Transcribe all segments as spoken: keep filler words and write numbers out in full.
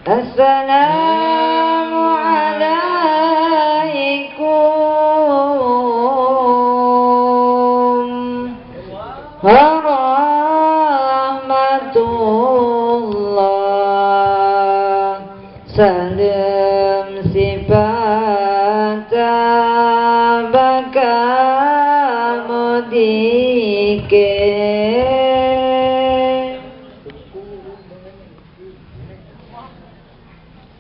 Assalamualaikum warahmatullah. Saleuem sipata baka meudike.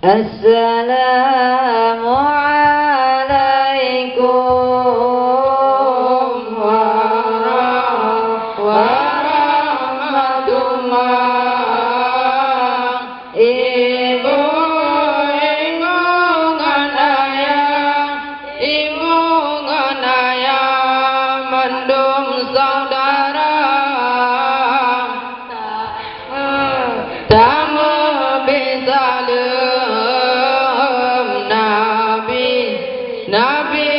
Assalamualaikum warahmatullah. Ibu, ibu ngon ayah, ibu ngon ayah mandum saudara. Tameubi saleuem Nabi, Nabi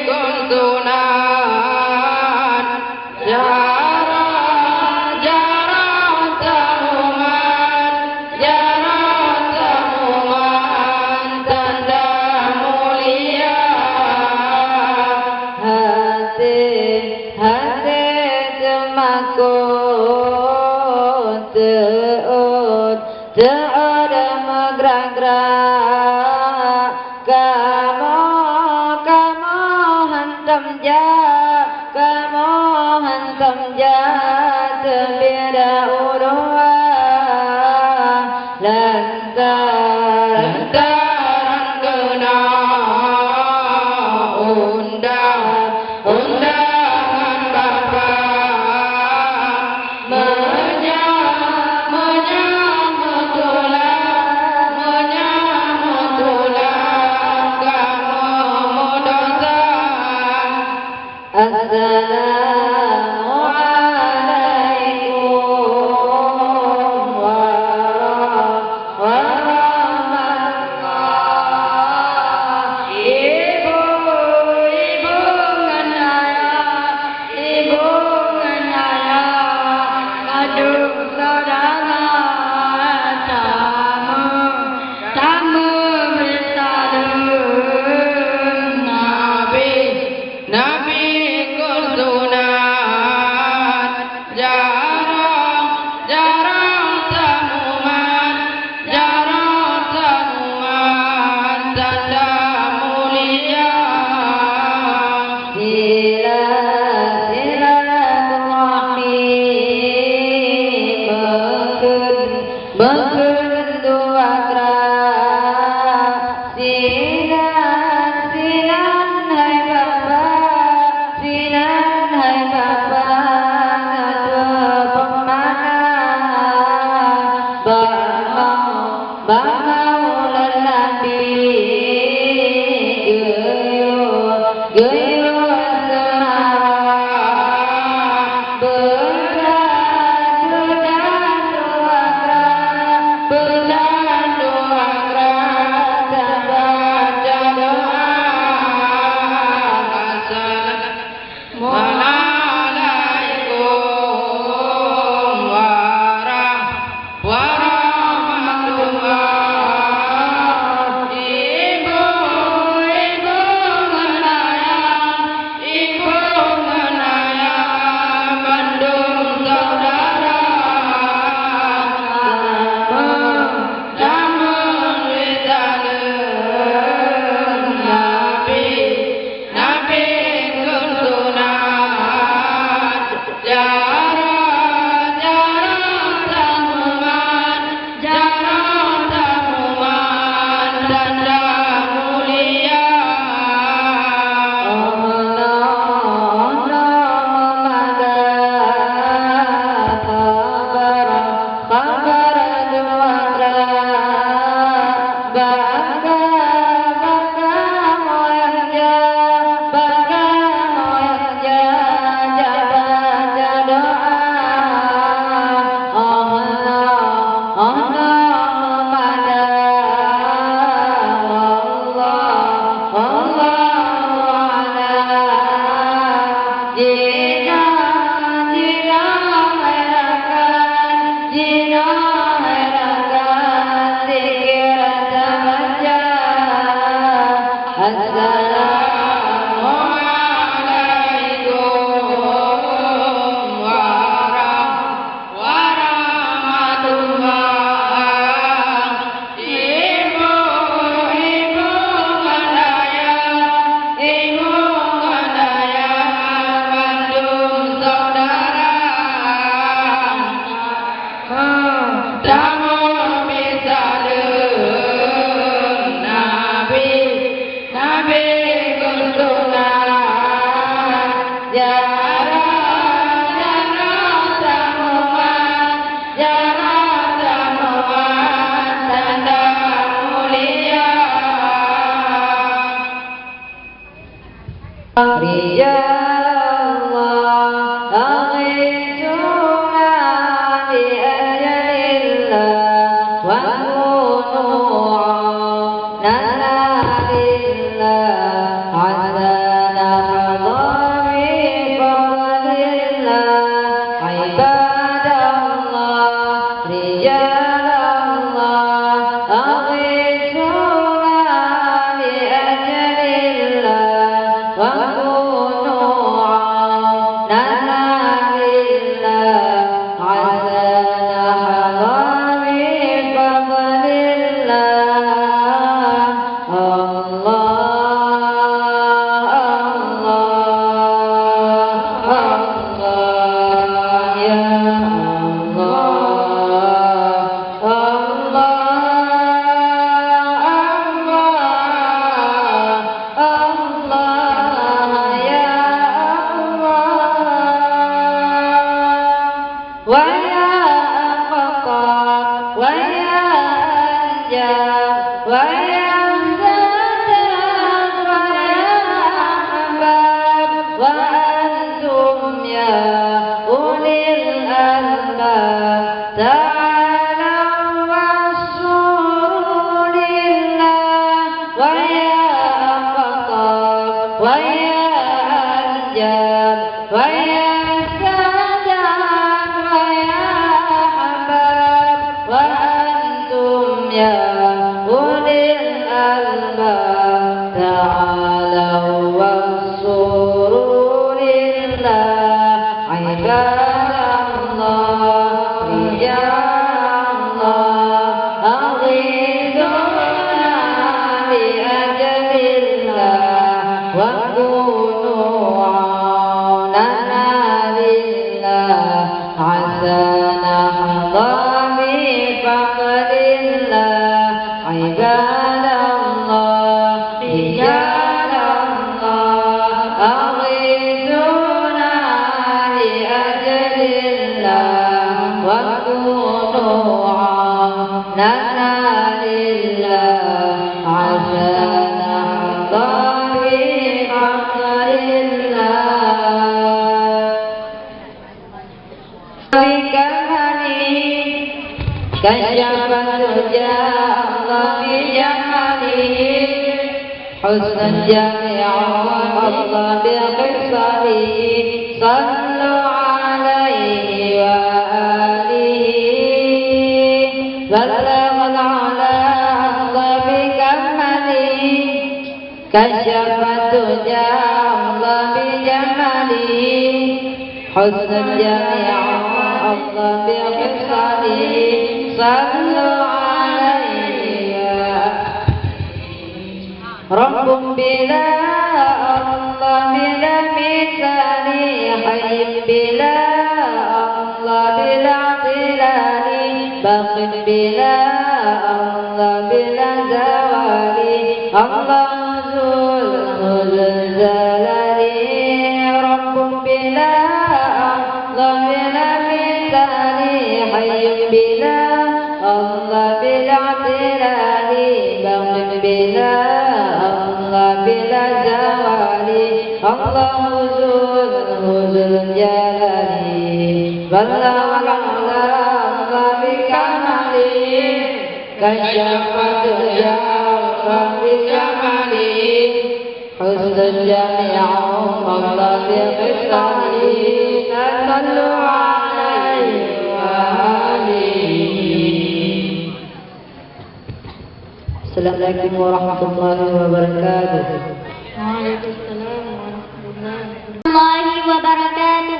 kon sunat. Jaroe, jaroe taumat, jaroe taumat tanda mulia. Hase, hase teumakot, teuôt, teuôt meugrak-grak. Kamoe, kamoe hantom jak, kamoe hantom jak teubiet ureuëng lantaran, lantaran keunoe undang, undangan Bapak. Meunyoe, meunyoe meutulah, meunyoe meutulah kamoe meudosa. Assalamualaikum warahmatullahi. Ibu, ibu ngon ayah, ibu ngon ayah, mandum saudara, tameubi, tameubi saleuem Nabi, Nabi kon sunat. Jaroe, jaroe taumat, jaroe taumat tanda mulia. Sila, silaturahmi meukheun, meukheun dua krak. Sinan, sinan hai Bapak, sinan hai Bapak, neuteupeue peumana. Bak mau, bak mau lôn lam bilék geuyue, geuyue seumara. Beudan, beudan dua krak, beudan dua krak, tabaca doa. Assalamualaikum warah-, warahmatullahi رجال الله أغيثونا لأجل الله وكونوا عونا لله حتى نحظى بفضل الله عباد الله رجال الله أغيثونا لأجل الله وكونوا عونا لله حتى نحظى بفضل الله. الله، الله، الله، يا الله. الله، الله، الله، يا الله. ويا أقطاب ويا أنجاب ويا سادات ويا أحباب وأنتم يا أولي الألباب تعالوا واشكروا لله ويا أقطاب ويا أنجاب ويا سادات ويا أحباب وأنتم يا أولي الألباب تعالوا واشكروا لله عباد الله رجال الله أغيثونا لأجل الله وكونوا عونا لله عسى نحظى بفضل الله عباد الله رجال الله أغيثونا لأجل الله وكونوا عونا لله عسى نحظى بفضل الله بكماله كشف الدجى الله بجماله حسن جامع الله بخصاله صلوا عليه وآله بلغ العلا الله بكماله كشف الدجى الله بجماله حسن جامع الله بخصاله صلوا عليه رب بلا الله بلا مثال حي بلا الله بلا اعتلال باق بلا الله بلا زوال الله ذو الجلال رب بلا الله بلا مثال حي بلا الله بلا اعتلال باق بلا الله بلا زوال الله ذو الجلال بلغ العلا الله بكماله كشف الدجى الله بجماله حسن جامع الله بخصاله صلوا عليه وآله السلام عليكم ورحمة الله وبركاته. وعليكم السلام ورحمة الله وبركاته.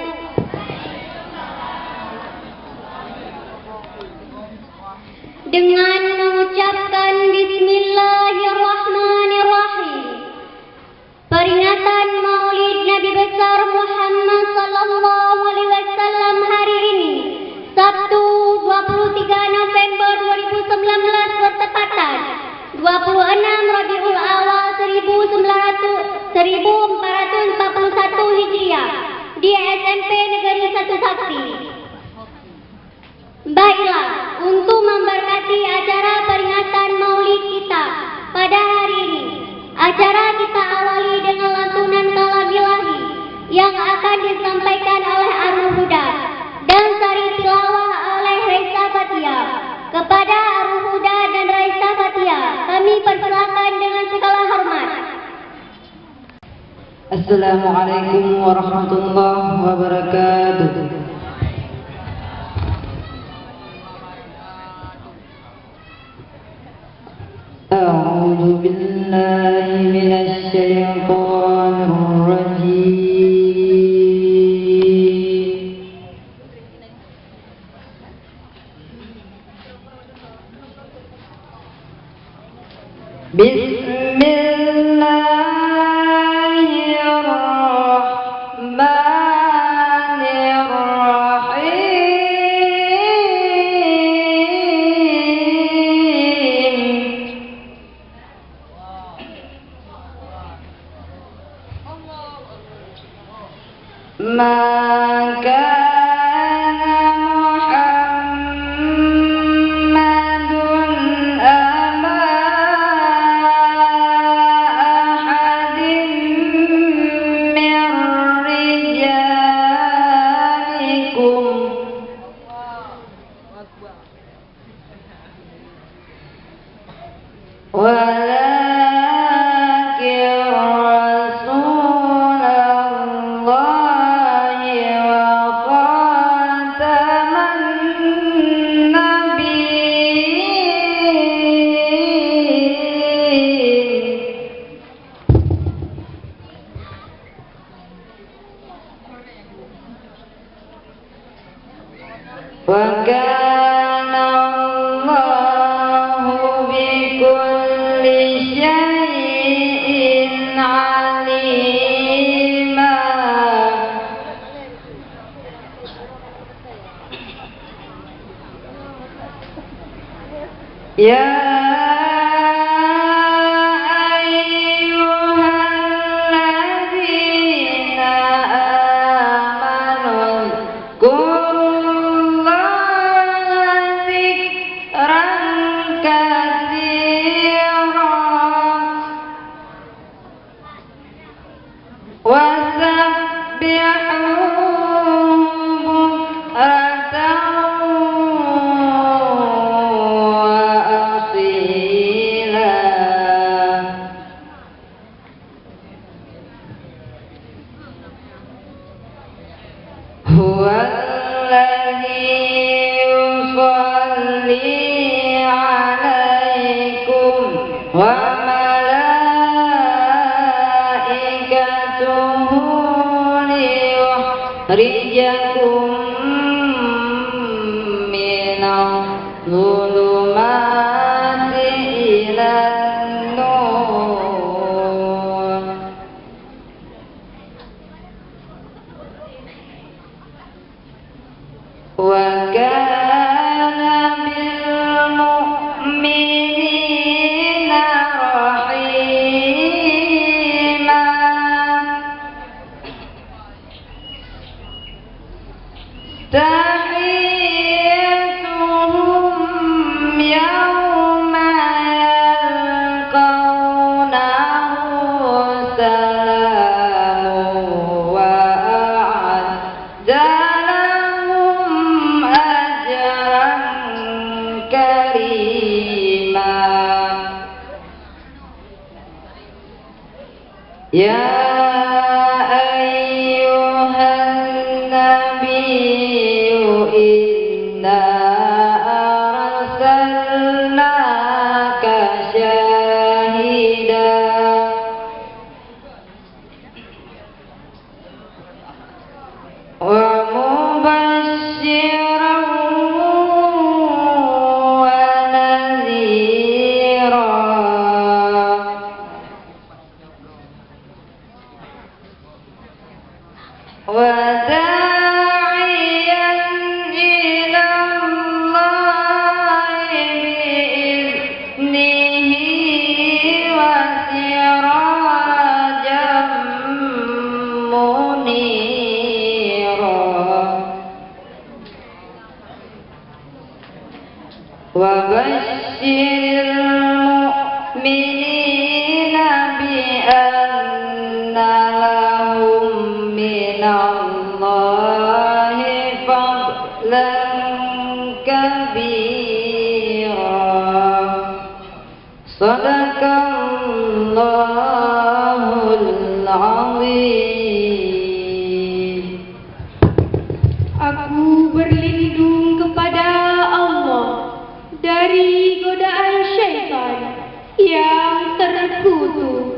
Dengan mengucapkan Bismillahirrahmanirrahim. Peringatan Maulid Nabi Besar Muhammad sallallahu alaihi wasallam hari ini, Sabtu, dua puluh tiga November dua ribu sembilan belas, bertepatan dua puluh enam Rabiul Awal seribu sembilan ratus, seribu empat ratus empat puluh satu Hijriah, di S M P Negeri Satu Sakti. Baiklah, untuk memberkati acara peringatan Maulid kita pada hari ini, acara kita awali dengan lantunan kalam Assalamualaikum warahmatullahi wabarakatuh. أعوذ بالله من الشيطان الرجيم. بسم الله الرحمن الرحيم. ما كان محمد أبا أحد من رجالكم ولكن رسول الله وخاتم النبيين. وكان الله بكل شيء عليما. يا أيها الذين آمنوا اذكروا الله ذكرا كثيرا. وسبحوه بكرة وأصيلا. هو الذي يصلي عليكم وملائكته ليخرجكم من الظلمات إلى النور. وكان بالمؤمنين رحيما. تحيتهم يوم يلقونه سلام وأعد لهم أجرا كريما. يا أيها النبي إنا أرسلناك شاهدا ومبشرا ونذيرا وداعيا إلى الله بإذنه وسراجا منيرا. وبشر المؤمنين بأن لهم من الله فضلا كبيرا. صدق الله العظيم. Yang terkutuk.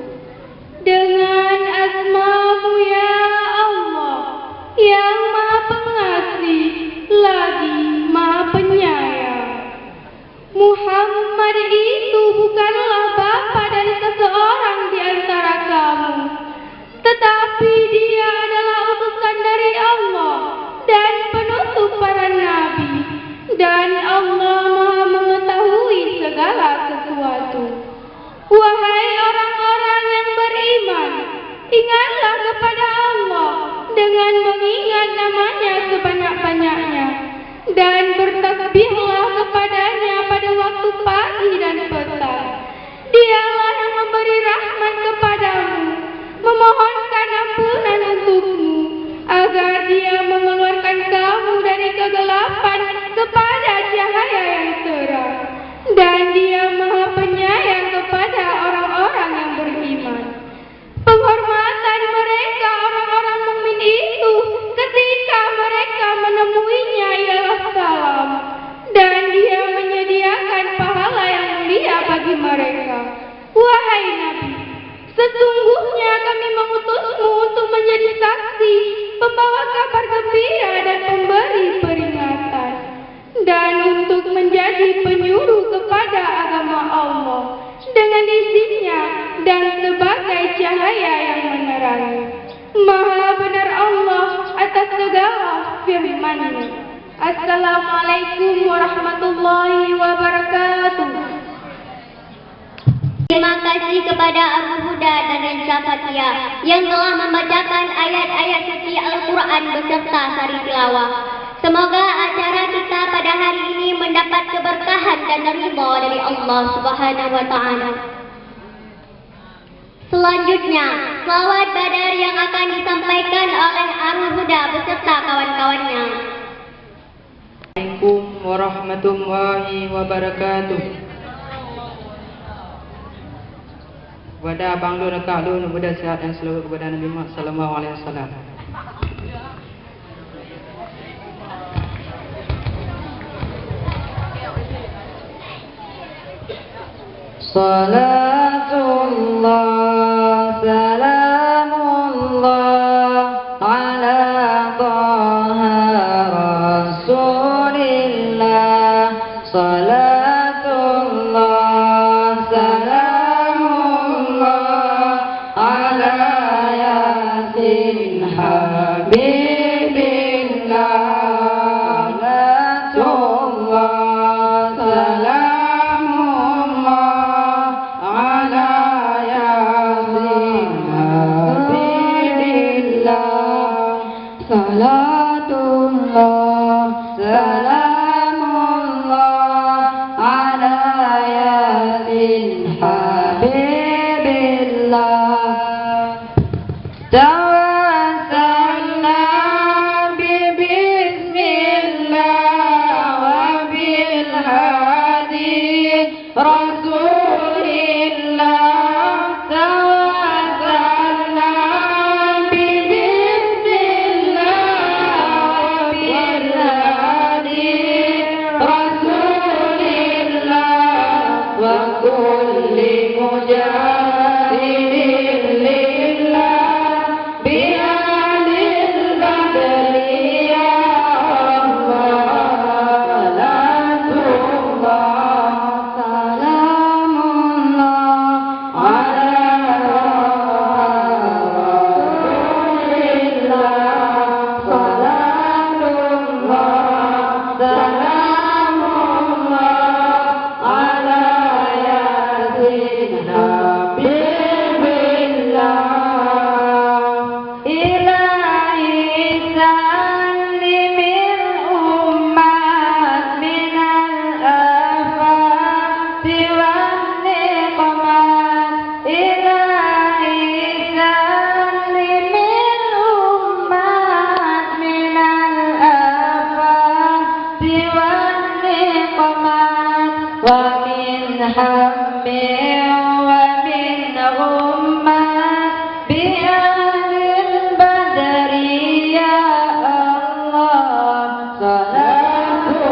Dengan asma-Mu, ya Allah, yang Maha Pengasih lagi Maha Penyayang. Muhammad itu bukanlah bapa dari seseorang di antara kamu, tetapi dia adalah utusan dari Allah dan penutup para nabi, dan Allah Maha Mengetahui segala sesuatu. Wahai orang-orang yang beriman, ingatlah kepada Allah dengan mengingat nama-Nya sebanyak-banyaknya, dan bertasbihlah kepada-Nya pada waktu pagi dan petang. Dialah yang memberi rahmat kepadamu, memohonkan ampunan untukmu, agar Dia mengeluarkan kamu dari kegelapan kepada cahaya yang terang. Dan Dia Maha Penyayang kepada orang-orang yang beriman. Penghormatan mereka orang-orang mukmin itu ketika mereka menemuinya ialah salam, dan Dia menyediakan pahala yang mulia bagi mereka. Wahai Nabi, sesungguhnya Kami mengutusmu untuk menjadi saksi, pembawa kabar gembira, dan pemberi peringatan, dan untuk menjadi penyuluh kepada agama Allah dengan izin-Nya dan sebagai cahaya yang menerangi. Maha benar Allah atas segala firman-Nya. Assalamualaikum warahmatullahi wabarakatuh. Terima kasih kepada Abu Huda dan Renca Fatia yang telah membacakan ayat-ayat suci Al-Quran beserta sari tilawah. Semoga acara kita pada hari ini mendapat keberkahan dan ridha dari Allah Subhanahu wa Ta'ala. Selanjutnya, selawat Badar yang akan disampaikan oleh Abu Huda beserta kawan-kawannya. Assalamualaikum warahmatullahi wabarakatuh. Kepada abang lôn, kakak lôn, mudah sihat dan selalu kepada Nabi Muhammad sallallahu alaihi wasallam. Salatullah, salamullah, ala Taha Rasulillah. Salatullah, salamullah, ala Yasin Habibillah. Salatullah, salamullah, ala Yasin Habibillah. Salatullah, salamullah, ala Yasin Habibillah. Tawassalna bi bismillah wa bil hadi Rasulillah, tawassalna bi bismillah wa bil hadi Rasulillah, wa kulli mujahidin lillah. Bi ahlil badri ya Allah, salatullah, salamullah, ala Rasulillah, salatullah, salamullah, ala Yasin Habibillah. Ilahi sallimil ummat minal afati wan niqmat. Ilahi sallimil ummat minal afati wan niqmat. Wa min hammin wa min ghummah. Bi ahlil badri ya Allah, salatullah,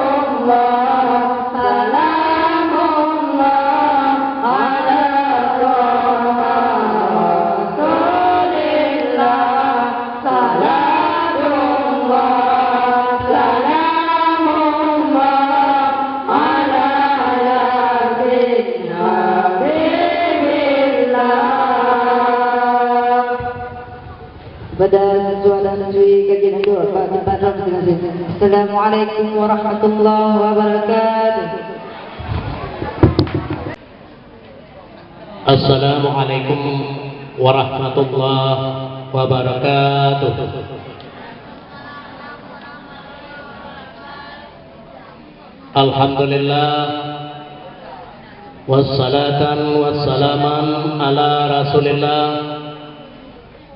salamullah, ala Pada siswa dan siswi kajian hidup bak tempat rot masing-masing. Assalamualaikum warahmatullahi wabarakatuh. Assalamualaikum warahmatullahi wabarakatuh. Alhamdulillah, wassalatan wassalaman ala Rasulillah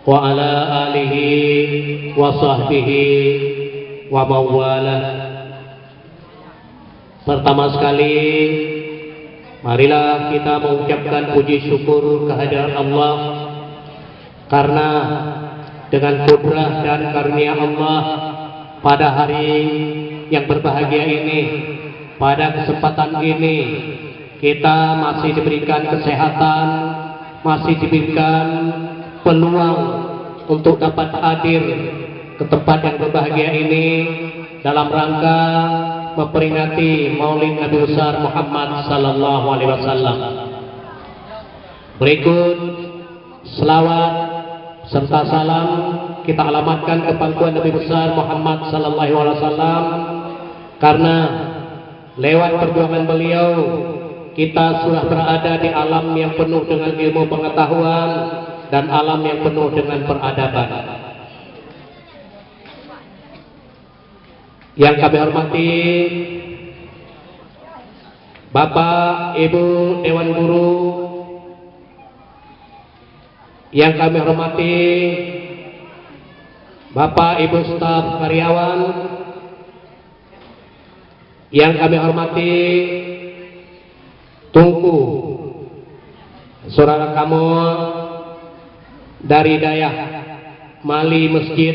wa ala alihi wa sahbihi wa mawalah. Pertama sekali, marilah kita mengucapkan puji syukur kehadirat Allah, karena dengan kudrah dan karunia Allah, pada hari yang berbahagia ini, pada kesempatan ini, kita masih diberikan kesehatan, masih diberikan peluang untuk dapat hadir ke tempat yang berbahagia ini dalam rangka memperingati Maulid Nabi Besar Muhammad sallallahu alaihi wasallam. Berikut, selawat serta salam kita alamatkan ke pangkuan Nabi Besar Muhammad sallallahu alaihi wasallam, karena lewat perjuangan beliau, kita sudah berada di alam yang penuh dengan ilmu pengetahuan dan alam yang penuh dengan peradaban. Yang kami hormati Bapak, Ibu, Dewan Guru, yang kami hormati Bapak, Ibu, staf karyawan, yang kami hormati Teungku, saudara kamoe dari dayah Mali Masjid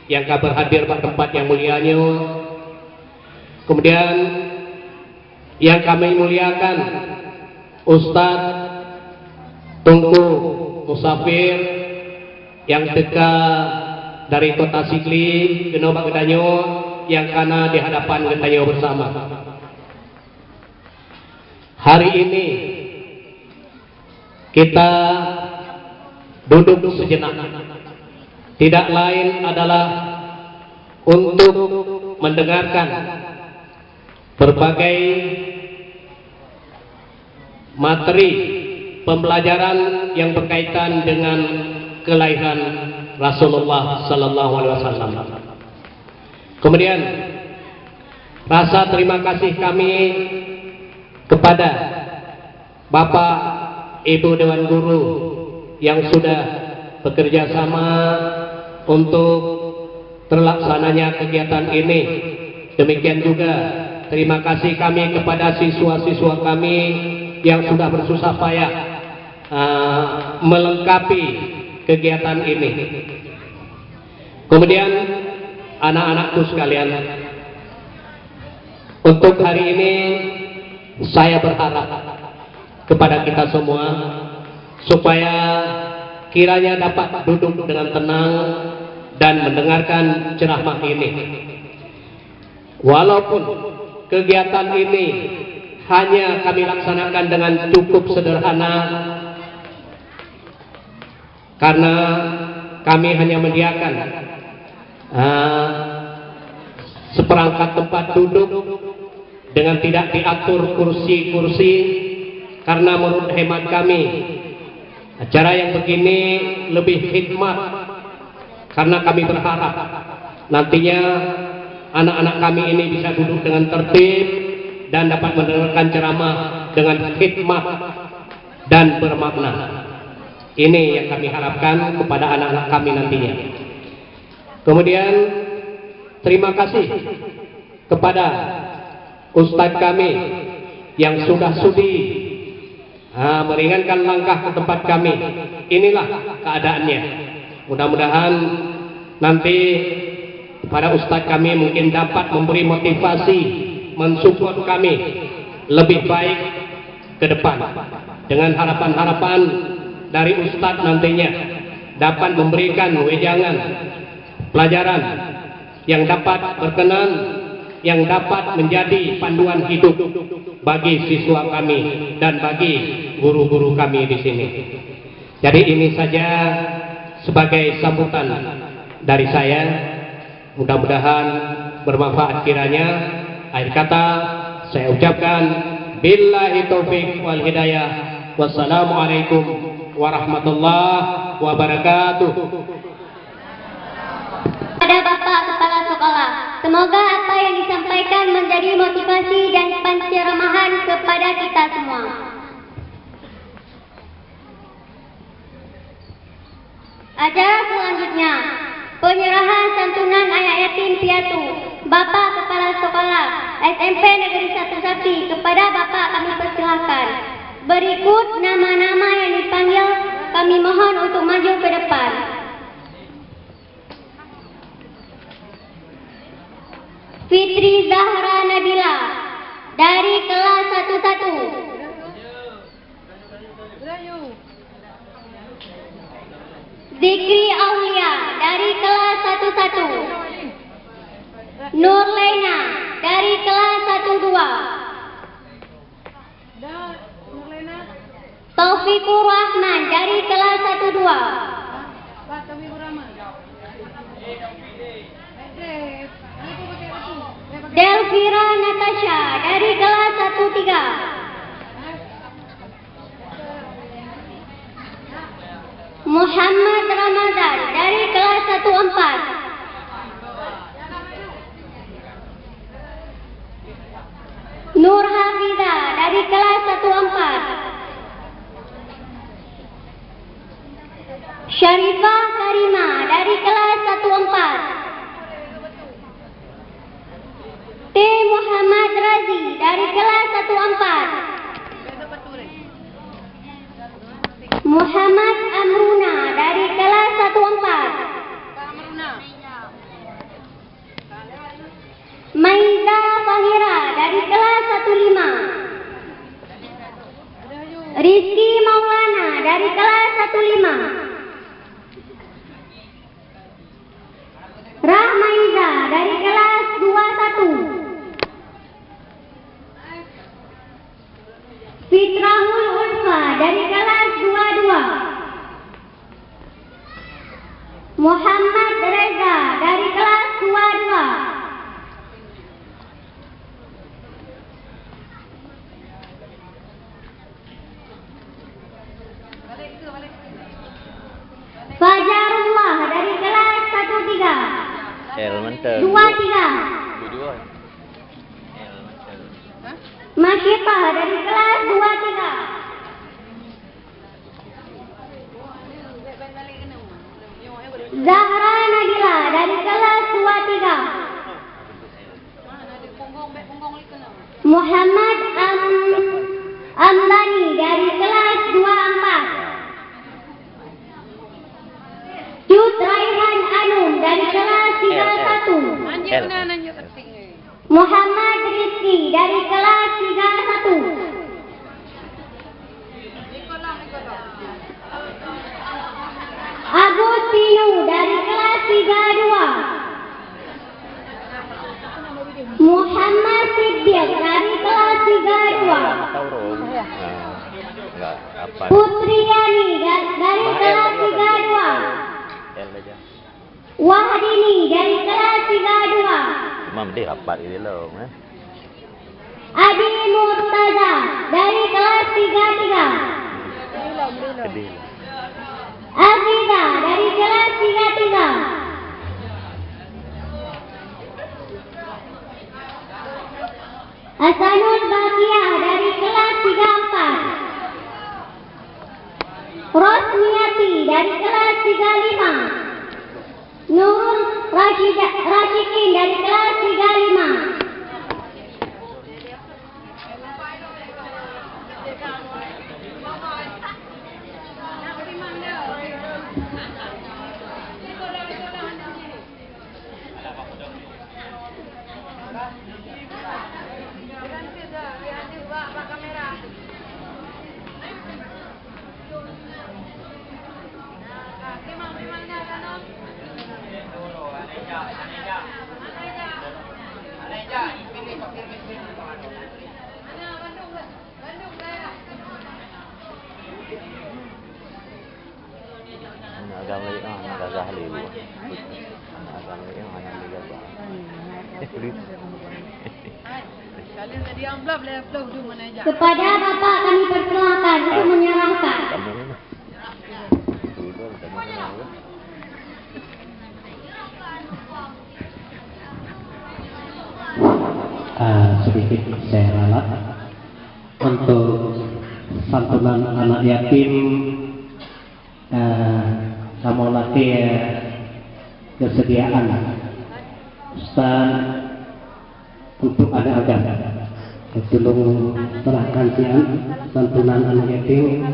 nyang ka berhadir bak teumpat nyang mulia nyoe. Kemudian, nyang kami muliakan Ustaz Teungku Musafir nyang teuka dari Kota Sigli keunoe bak geutanyoe, nyang ka na di hadapan geutanyoe bersama. Hari ini kita duduk sejenak, tidak lain adalah untuk mendengarkan berbagai materi pembelajaran yang berkaitan dengan kelahiran Rasulullah sallallahu alaihi wasallam. Kemudian, rasa terima kasih kami kepada Bapak, Ibu Dewan Guru yang sudah bekerja sama untuk terlaksananya kegiatan ini. Demikian juga terima kasih kami kepada siswa-siswa kami yang sudah bersusah payah, ah, melengkapi kegiatan ini. Kemudian, anak-anakku sekalian, untuk hari ini saya berharap kepada kita semua supaya kiranya dapat duduk dengan tenang dan mendengarkan ceramah ini. Walaupun kegiatan ini hanya kami laksanakan dengan cukup sederhana, karena kami hanya menyediakan, ah, seperangkat tempat duduk dengan tidak diatur kursi-kursi, karena menurut hemat kami, acara yang begini lebih hikmat, karena kami berharap nantinya anak-anak kami ini bisa duduk dengan tertib dan dapat mendengarkan ceramah dengan hikmat dan bermakna. Ini yang kami harapkan kepada anak-anak kami nantinya. Kemudian, terima kasih kepada ustaz kami yang sudah sudi, ha, meringankan langkah ke tempat kami. Inilah keadaannya. Mudah-mudahan nanti para ustaz kami mungkin dapat memberi motivasi, mensupport kami lebih baik ke depan, dengan harapan-harapan dari ustaz nantinya dapat memberikan wejangan pelajaran yang dapat berkenan, yang dapat menjadi panduan hidup bagi siswa kami dan bagi guru-guru kami di sini. Jadi, ini saja Sebagai sambutan dari saya, mudah-mudahan bermanfaat kiranya. Akhir kata, saya ucapkan, billahi taufik wal hidayah. Wassalamualaikum warahmatullahi wabarakatuh. Pada Bapak Kepala Sekolah, semoga apa yang disampaikan menjadi motivasi dan penceramahan kepada kita semua. Acara selanjutnya, penyerahan santunan anak yatim piatu. Bapak Kepala Sekolah S M P Negeri Satu Saki, kepada Bapak kami persilahkan. Berikut nama-nama yang dipanggil, kami mohon untuk maju ke depan. Fitri Zahra Nabila, dari kelas satu satu. Zikri Aulia, dari kelas satu satu. Nurlena, dari kelas satu dua. Taufikur Rahman, dari kelas satu dua. Delvira Natasha, dari kelas satu tiga. Muhammad Ramadan, dari kelas satu empat. Nur Hafiza, dari kelas satu empat. Syarifah Karima, dari kelas satu empat. T Muhammad Razi, dari kelas satu empat. Muhammad Amruna, dari kelas satu empat. Maiza Fahira, dari kelas satu lima. Rizky Maulana, dari kelas satu lima. Rahmaiza, dari kelas dua satu. Fitrahul Ulfa, dari kelas dua dua. Muhammad Reza, dari kelas dua dua. Fajarullah, dari kelas satu tiga. L mantap. Dua tiga. Dua dua. L mantap. Masyitah, dari kelas dua tiga. Zahra Nabila, dari kelas dua tiga. Muhammad Am-, Amdani, dari kelas dua empat. Cut Raihan Anum, dari kelas tiga satu. L. Muhammad Rizki, dari kelas tiga satu. Agustinu, dari kelas tiga dua. Muhammad Siddiq, dari kelas tiga dua. Putri Yani, da-, dari kelas tiga dua. Wahdini, dari kelas tiga dua. Imam deh rapat di dalam, eh. Adi Murtaza, dari kelas tiga tiga. Aziza, dari kelas tiga tiga. Hasanul Baqiah, dari kelas tiga empat. Rosniati, dari kelas tiga lima. Nurul Rasyida-, Rasyikin, dari kelas tiga lima. Agam lé, ah, aneuk gagah lé bu. Aneuk agam lé, ah, aneuk lé gagah. Eh, kulit. Kepada Bapak kami persilakan untuk menyerahkan. Ah, sedikit saya ralat untuk santunan anak yatim. Eh, kamoe lakée keusediaan Ustaz untuk aneuk agam. Tulông serahkan siat santunan aneuk yatim.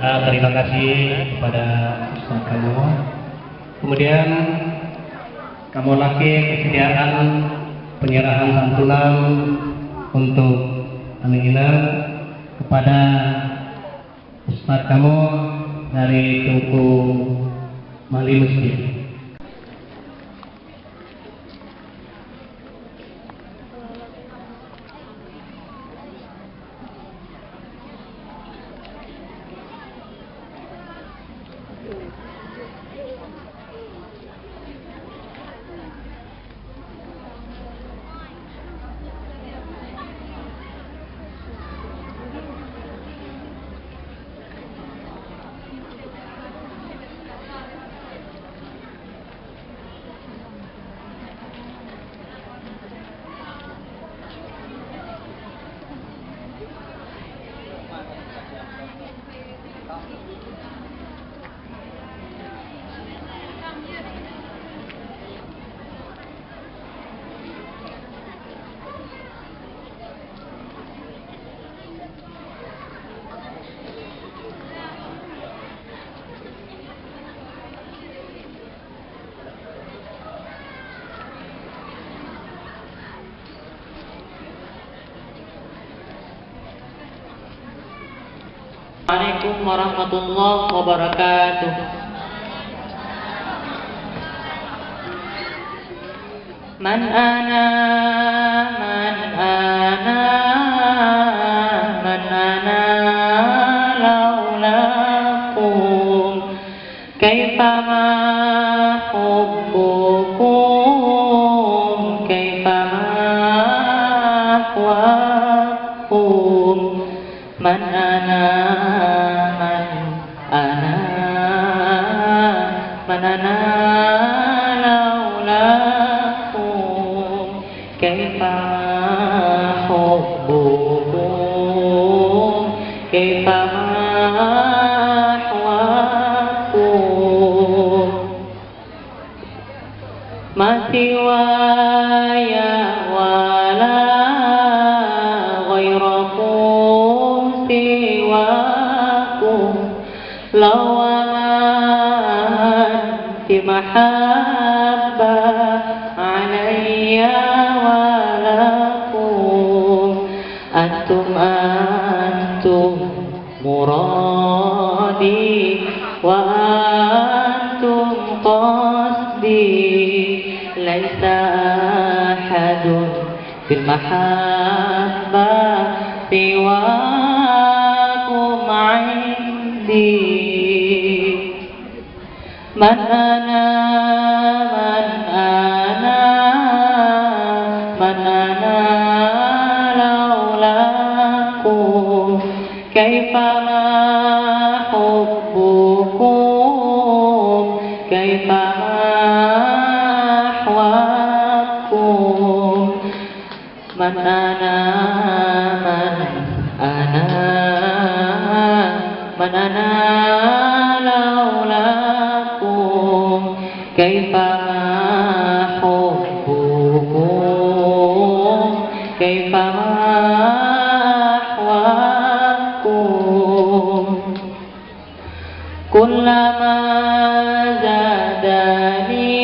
Ah, terima kasih kepada Ustaz kamoe. Kemudian, kamoe lakée keusediaan penyerahan santunan untuk aneuk inong kepada Ustaz kamoe dari Teungku Mali Mesjid. Assalamualaikum warahmatullahi wabarakatuh. Man ana, man ana, man ana laulakum. Kaifa ma hubbukum, kaifa ma ahwakum. Man ana, man ana, man ana laulakum. Kaifa hubbukum, kaifa ma ahwakum. Ma siwaya wa la ghairakum siwakum. Law amanti mahabbah alayya wa lakum. Antum, antum muradi wa antum qasdi. Laisa ahadun fil mahabbah siwakum indi. Man ana, man ana, man ana laulakum. كيفما حبكم، كيفما أحواكم. من أنا، من أنا، من أنا لولاكم. كيفما حبكم، كيفما أحواكم. كلما زادني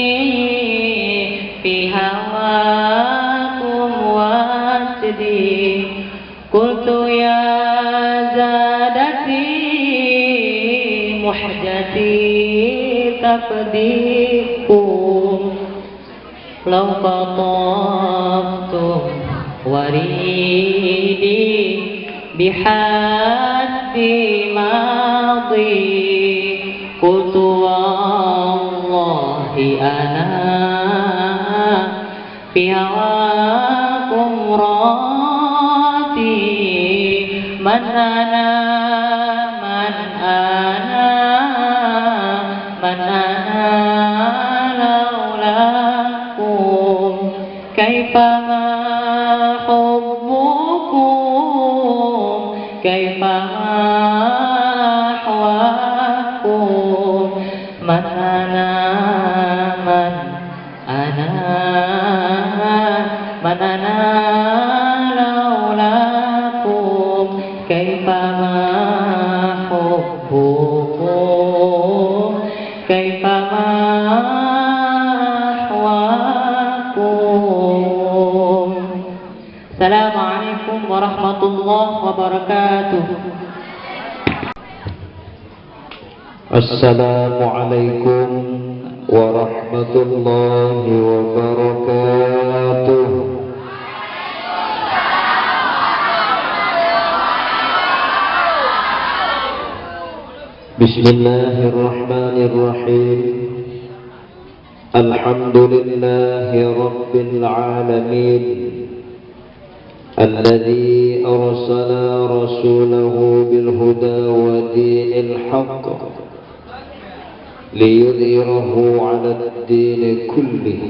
في هواكم وجدي، قلت يا زادتي مهجتي تفديكم. لو قطفتم وريدي بحد ماضي، قلت والله أنا في هواكم راضي. من أنا، من أنا، من أنا لولاكم. كيفما حبكم، كيفما أحواكم. من أنا، من أنا، من أنا لولاكم. كيفما حبكم، كيفما أحواكم. السلام عليكم ورحمة الله وبركاته. السلام عليكم ورحمة الله وبركاته. بسم الله الرحمن الرحيم. الحمد لله رب العالمين، الذي أرسل رسوله بالهدى ودين الحق ليظهره على الدين كله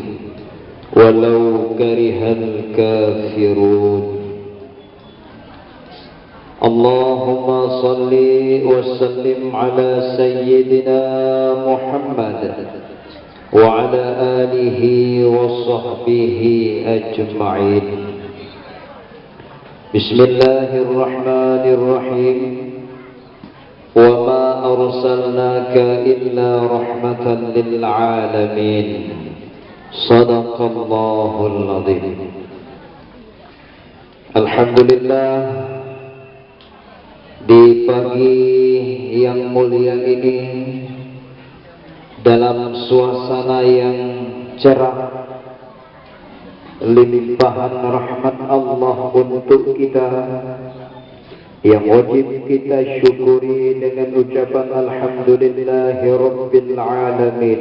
ولو كره الكافرون. اللهم صل وسلم على سيدنا محمد وعلى آله وصحبه أجمعين. بسم الله الرحمن الرحيم. وما أرسلناك إلا رحمة للعالمين. صدق الله العظيم. Alhamdulillah, di pagi yang mulia ini, dalam suasana yang cerah, limpahan rahmat Allah untuk kita, yang wajib kita syukuri dengan ucapan alhamdulillahirabbil alamin,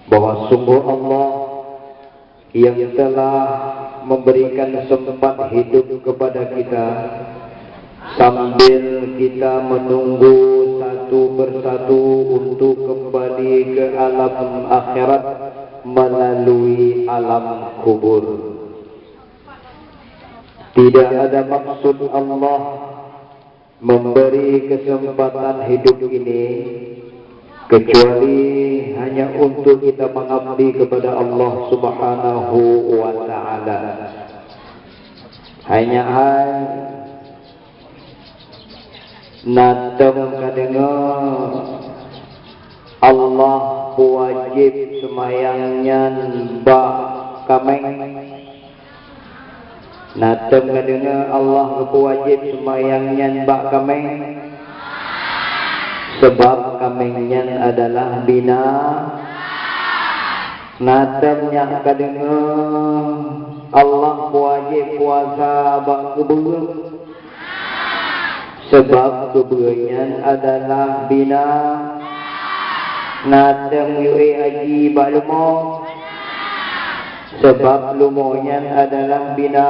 bahwa sungguh Allah yang telah memberikan sempat hidup kepada kita, sambil kita menunggu satu persatu untuk kembali ke alam akhirat melalui alam kubur. Tidak ada maksud Allah memberi kesempatan hidup ini kecuali hanya untuk kita mengabdi kepada Allah Subhanahu wa Ta'ala. Hanya hai na tom ka deungoe Allah peuwajéb seumayang nyan bak kaméng. Na tom ka deungoe Allah geupeuwajéb seumayang nyan bak kaméng, sabab kaméng nyan adalah bina. Na tom nyak ka deungoe Allah peuwajéb puasa bak keubeue, sabab keubeue nyan adalah bina. Na tom yue haji bak leumo, sabab leumo nyan adalah bina.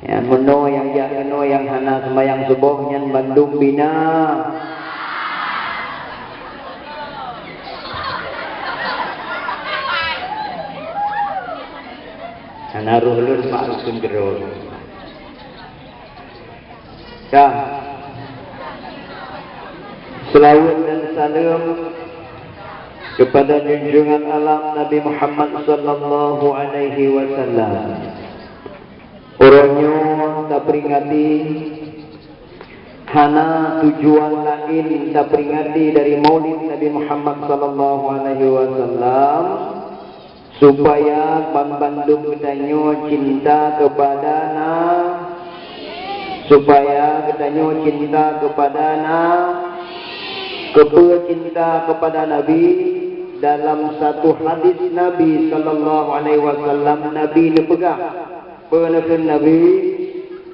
Nyang meunoe nyang jak keunoe nyang hana seumayang suboh nyan bandum bina. Hana roh lôn bak rukun keudroe. Dah. Selawat dan salam kepada junjungan alam Nabi Muhammad sallallahu alaihi wasallam. Uroe nyoe taperingati, hana tujuan laén taperingati dari Maulid Nabi Muhammad sallallahu alaihi wasallam, supaya banmandum geutanyoe cinta kepada Na-, supaya geutanyoe cinta kepada Na-, keupeue cinta kepada Nabi? Dalam satu hadis Nabi sallallahu alaihi wasallam, Nabi neupeugah, peue neukheun Nabi,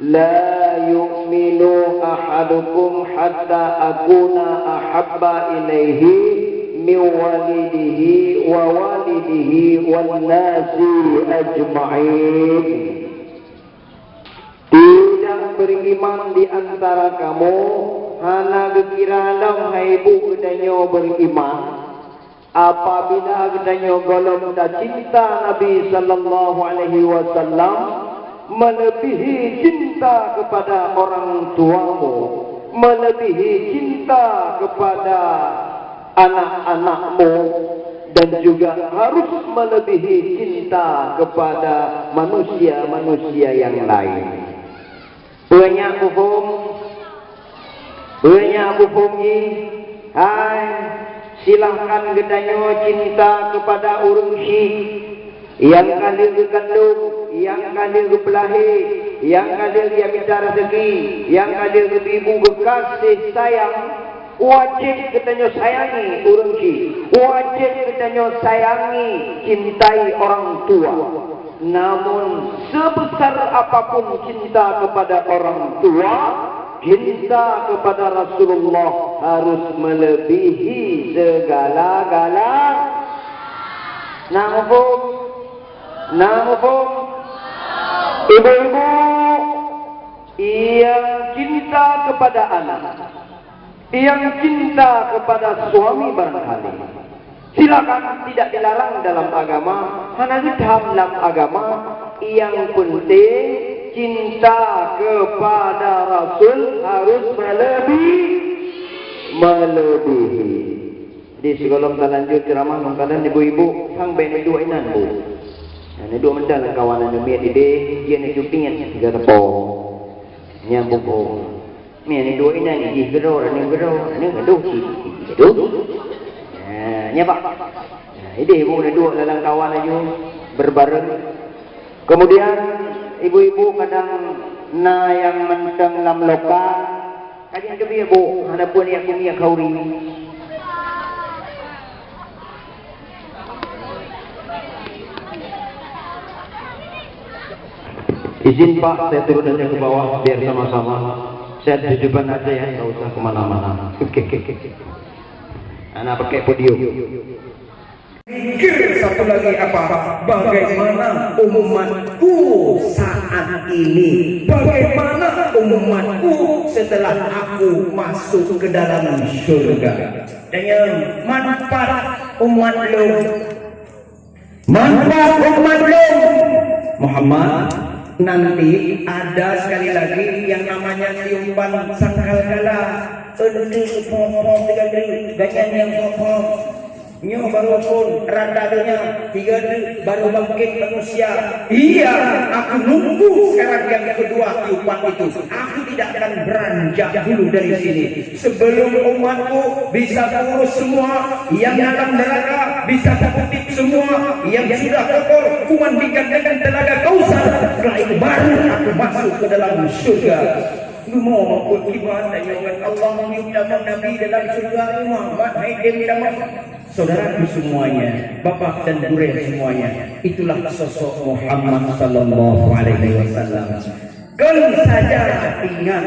"La yu'minu ahadukum hatta akuna ahabba ilaihi min walidihi wa walidihi wan nasi ajma'in." Tidak beriman di antara kamu, hana geukira lom hai bu geutanyoe beriman, apabila geutanyoe gohlom tacinta Nabi sallallahu alaihi wasallam melebihi cinta kepada orang tuamu, melebihi cinta kepada anak-anakmu, dan juga harus melebihi cinta kepada manusia-manusia yang lain. Peue nyak muphom? Peue nyak muphom jih? Hai, silahkan geutanyoe cinta kepada ureuëng chik, nyang ka lheueh geukandong, nyang ka lheueh geupeulahé, nyang ka lheueh geumita raseuki, nyang ka lheueh geubri bu geukaséh sayang. Wajéb geutanyoe sayangi ureuëng chik, wajéb geutanyoe sayangi, cintai orang tua. Namun, sebesar apapun cinta kepada orang tua, cinta kepada Rasulullah harus melebihi segala-gala. Na muphom? Na muphom? Ibu-ibu, yang cinta kepada anak, yang cinta kepada suami barangkali. Silakan, tidak dilarang dalam agama, hana geutham lam agama. Yang penting cinta kepada Rasul harus melebih, melebihi. Di sigohlom talanjut ceramah mangkadan ibu-ibu, sang bèk neuduek inan bu. Nah, neuduek mantong lam kawan nyan miet idéh, jih neucupiet tiga teupông. Nyan buku. Nyan ni dua inan jih keudroe, aneuk keudroe, aneuk gadoh cit. Gadoh. Ha, nyan bak. Ha, idéh bu neuduek lam kawan laju berbareng. Kemudian ibu-ibu kadang na nyang mantong lam lokal. Kajian keubiet bu, hana pun yak kumiet khauri. Izin Pak, saya turun aja ke bawah biar sama-sama. Saya di depan aja ya, nggak usah kemana-mana. Oke, oke, oke. Anak pakai podium. Pikir satu lagi apa? Bagaimana umatku saat ini? Bagaimana umatku setelah aku masuk ke dalam surga? Dengan manfaat umat lom. Manfaat umat lom. Muhammad, nanti ada sekali lagi yang namanya tiupan sangkakala. Untuk pom-pom tiga kali, ganyan yang pom-pom. Nyoe baru phon rata donya, tiga deuk baru bangkit manusia. Iya, aku nunggu sekarang yang kedua tiupan itu. Aku tidak akan beranjak dulu dari sini. Sebelum umatku bisa kurus semua, yang dalam neraka bisa terkutip semua, yang sudah kotor kumandikan dengan telaga Kausar, setelah itu baru aku masuk ke dalam surga. Rumoh maupun kiban tanyoe ngon Allah meunyuet tamong Nabi dalam syeuruga rumoh mat hai dem tamong. Saudaraku semuanya, bapak dan gurèe semuanya, itulah sosok Muhammad sallallahu alaihi wasallam. Kon saja ingat,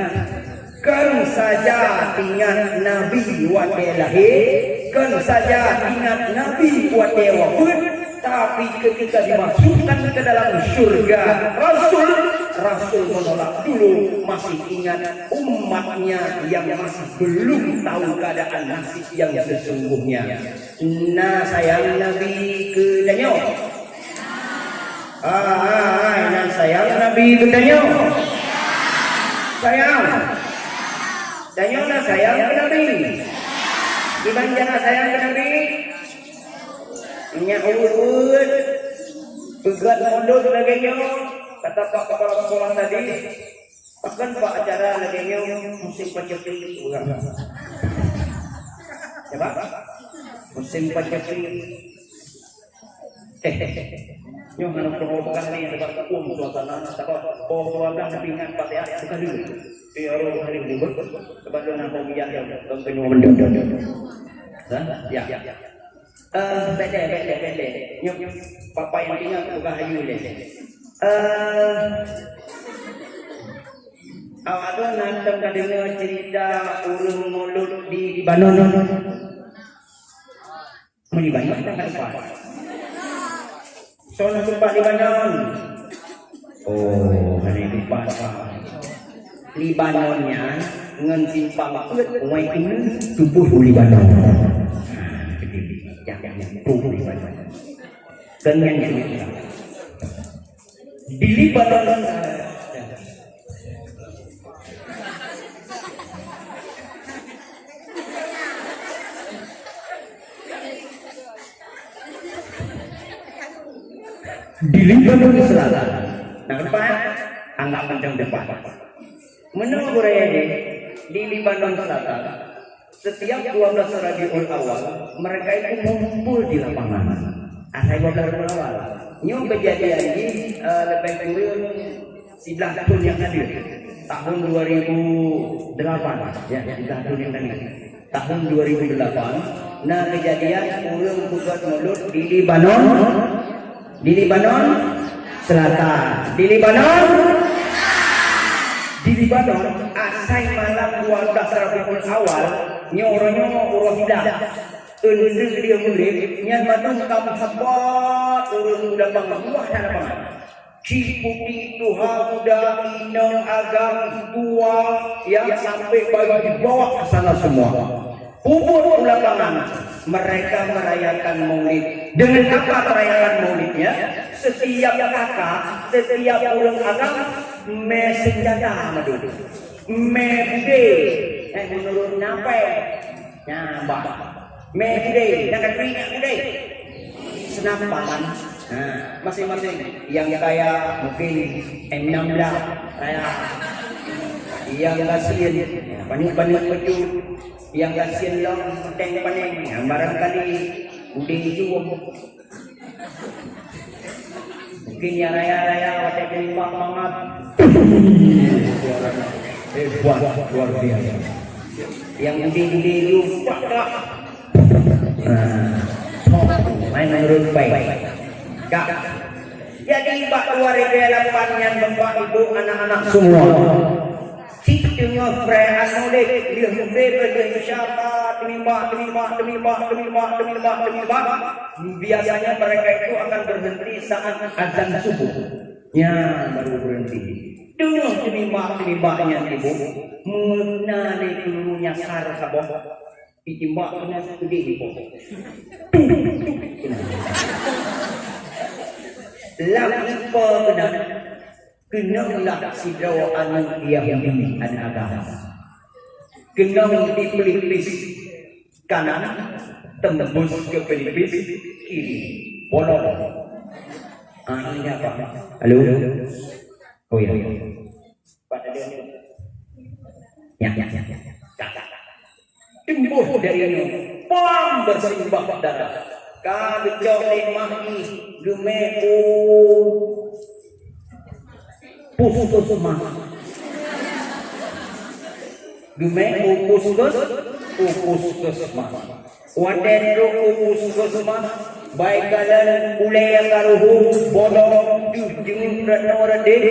kon saja ingat Nabi watèe lahé, kon saja ingat Nabi watèe wafeuet, tapi ketika dimasukkan ke dalam syurga, Rasul Rasul menolak dulu, masih ingat umatnya yang masih belum tahu keadaan nasib yang sesungguhnya. Na sayang Nabi keu tanyoe? Ah, ah, ah, na sayang Nabi keu tanyoe? Sayang. Tanyoe na sayang keu Nabi? Kiban jih na sayang keu Nabi? Nyak uweuet-uweuet, peugöt mulod lagèe nyoe, kata pak kepala sekolah tadi, bahkan bak acara lagèe nyoe, musim paceklik urang. Coba, musim paceklik. Eh, nyoe hana peureulèe peugah lé, sabab huköm suasana, sabab poh dua belas tapi ingat Fatihah, bukan dulu. Tapi orang hari ni, sebab tu nak biar yang, yang kena mendung. Ha? Ya. Eh, bèk lé, bèk lé, bèk lé. Nyoe, papa nyang ingat bukan hayu lé. Eh, awak tu hantom ka deungoe cerita ureueng mulod di Lebanon. Di Lebanon dah ka teumpat. Soe na teumpat Lebanon? Oh, hana teumpat. Lebanon nyan ngon simpang peuet Wai Uleue tuboh u Lebanon. Ha, jadi, jangan tuboh u Lebanon. Keunyan cerita. Di Lebanon, di Lebanon Selatan. Nah, depan, anggap macam depan. Menurut gurèe di Lebanon Selatan, setiap dua belas Rabiul Awal, mereka itu ngumpul di lapangan. Asai dua belas Rabiul Awal. Nyoe keujadian jih, eh, leubeh kureueng siblaih thôn nyang ka deuh. Tahun dua ribu delapan, ya, siblaih thôn nyang ka deuh. Tahun dua ribu delapan, na keujadian ureueng peugöt mulod di Lebanon, di Lebanon Selatan. Di Lebanon, di Lebanon, asai malam dua belas Rabiul Awal, nyoe uroe nyoe uroe hilal. Eunteuk dia murit, nyan mandum ka meusabat ureueng u lapangan, luwah that lapangan. Cit putéh tuha, muda, inong, agam, tua, ya, sampai bayi dibawa ke sana semua. Peubuet u lapangan, mereka merayakan Maulid. Dengan apa merayakan Maulidnya? Setiap kakak, setiap ureueng agam, mè senjata mandum. Mè budé, eh, menurut nape? Nyan, bah. Mè budé, na katuri nyak budé. Senapan. Ha, masing-masing. Yang kaya mungkin M enam belas, kaya. Yang gasien, paneuk-paneuk bacut. Yang gasien lom, peuteng-peuteng. Ha, barangkali budé jua. Mungkin ya raya-raya watèe teulimbak mangat. Hebat, luar biasa. Yang gede-gede itu, pak, pak. Nah, main menurut baik. Kak. Jadi, bak dua ribu delapan nyan, Bapak Ibu, anak-anak semua. Cit teungoh pré anu deh, lheueh maghrib, lheueh isya, teumimbak, teumimbak, teumimbak. Biasanya mereka itu akan berhenti saat azan subuh. Nya baru berhenti. Teungoh teumimbak, teumimbak nyan ibu, meuna lé keululu nyasar saboh. Itimbak keunan keudeh ipo. Lam ipo keunan. Keunong lah sidroe aneuk Yahudi hana agama. Keunong di pelipis kanan, tembus ke pelipis kiri. Bolong. Ah, ini apa? Halo? Oh, ya. Ya, ya, ya, ya. Tumbuh dari ini, pam bersimbah darah. Ka geucok lé mah ih, geumè u puskesmas. Geumè u puskes-, u puskesmas. Watèe trok u puskesmas, bak kalon ulèe ka ruhuh, bolong, deuh jeuet, Retno Redeh,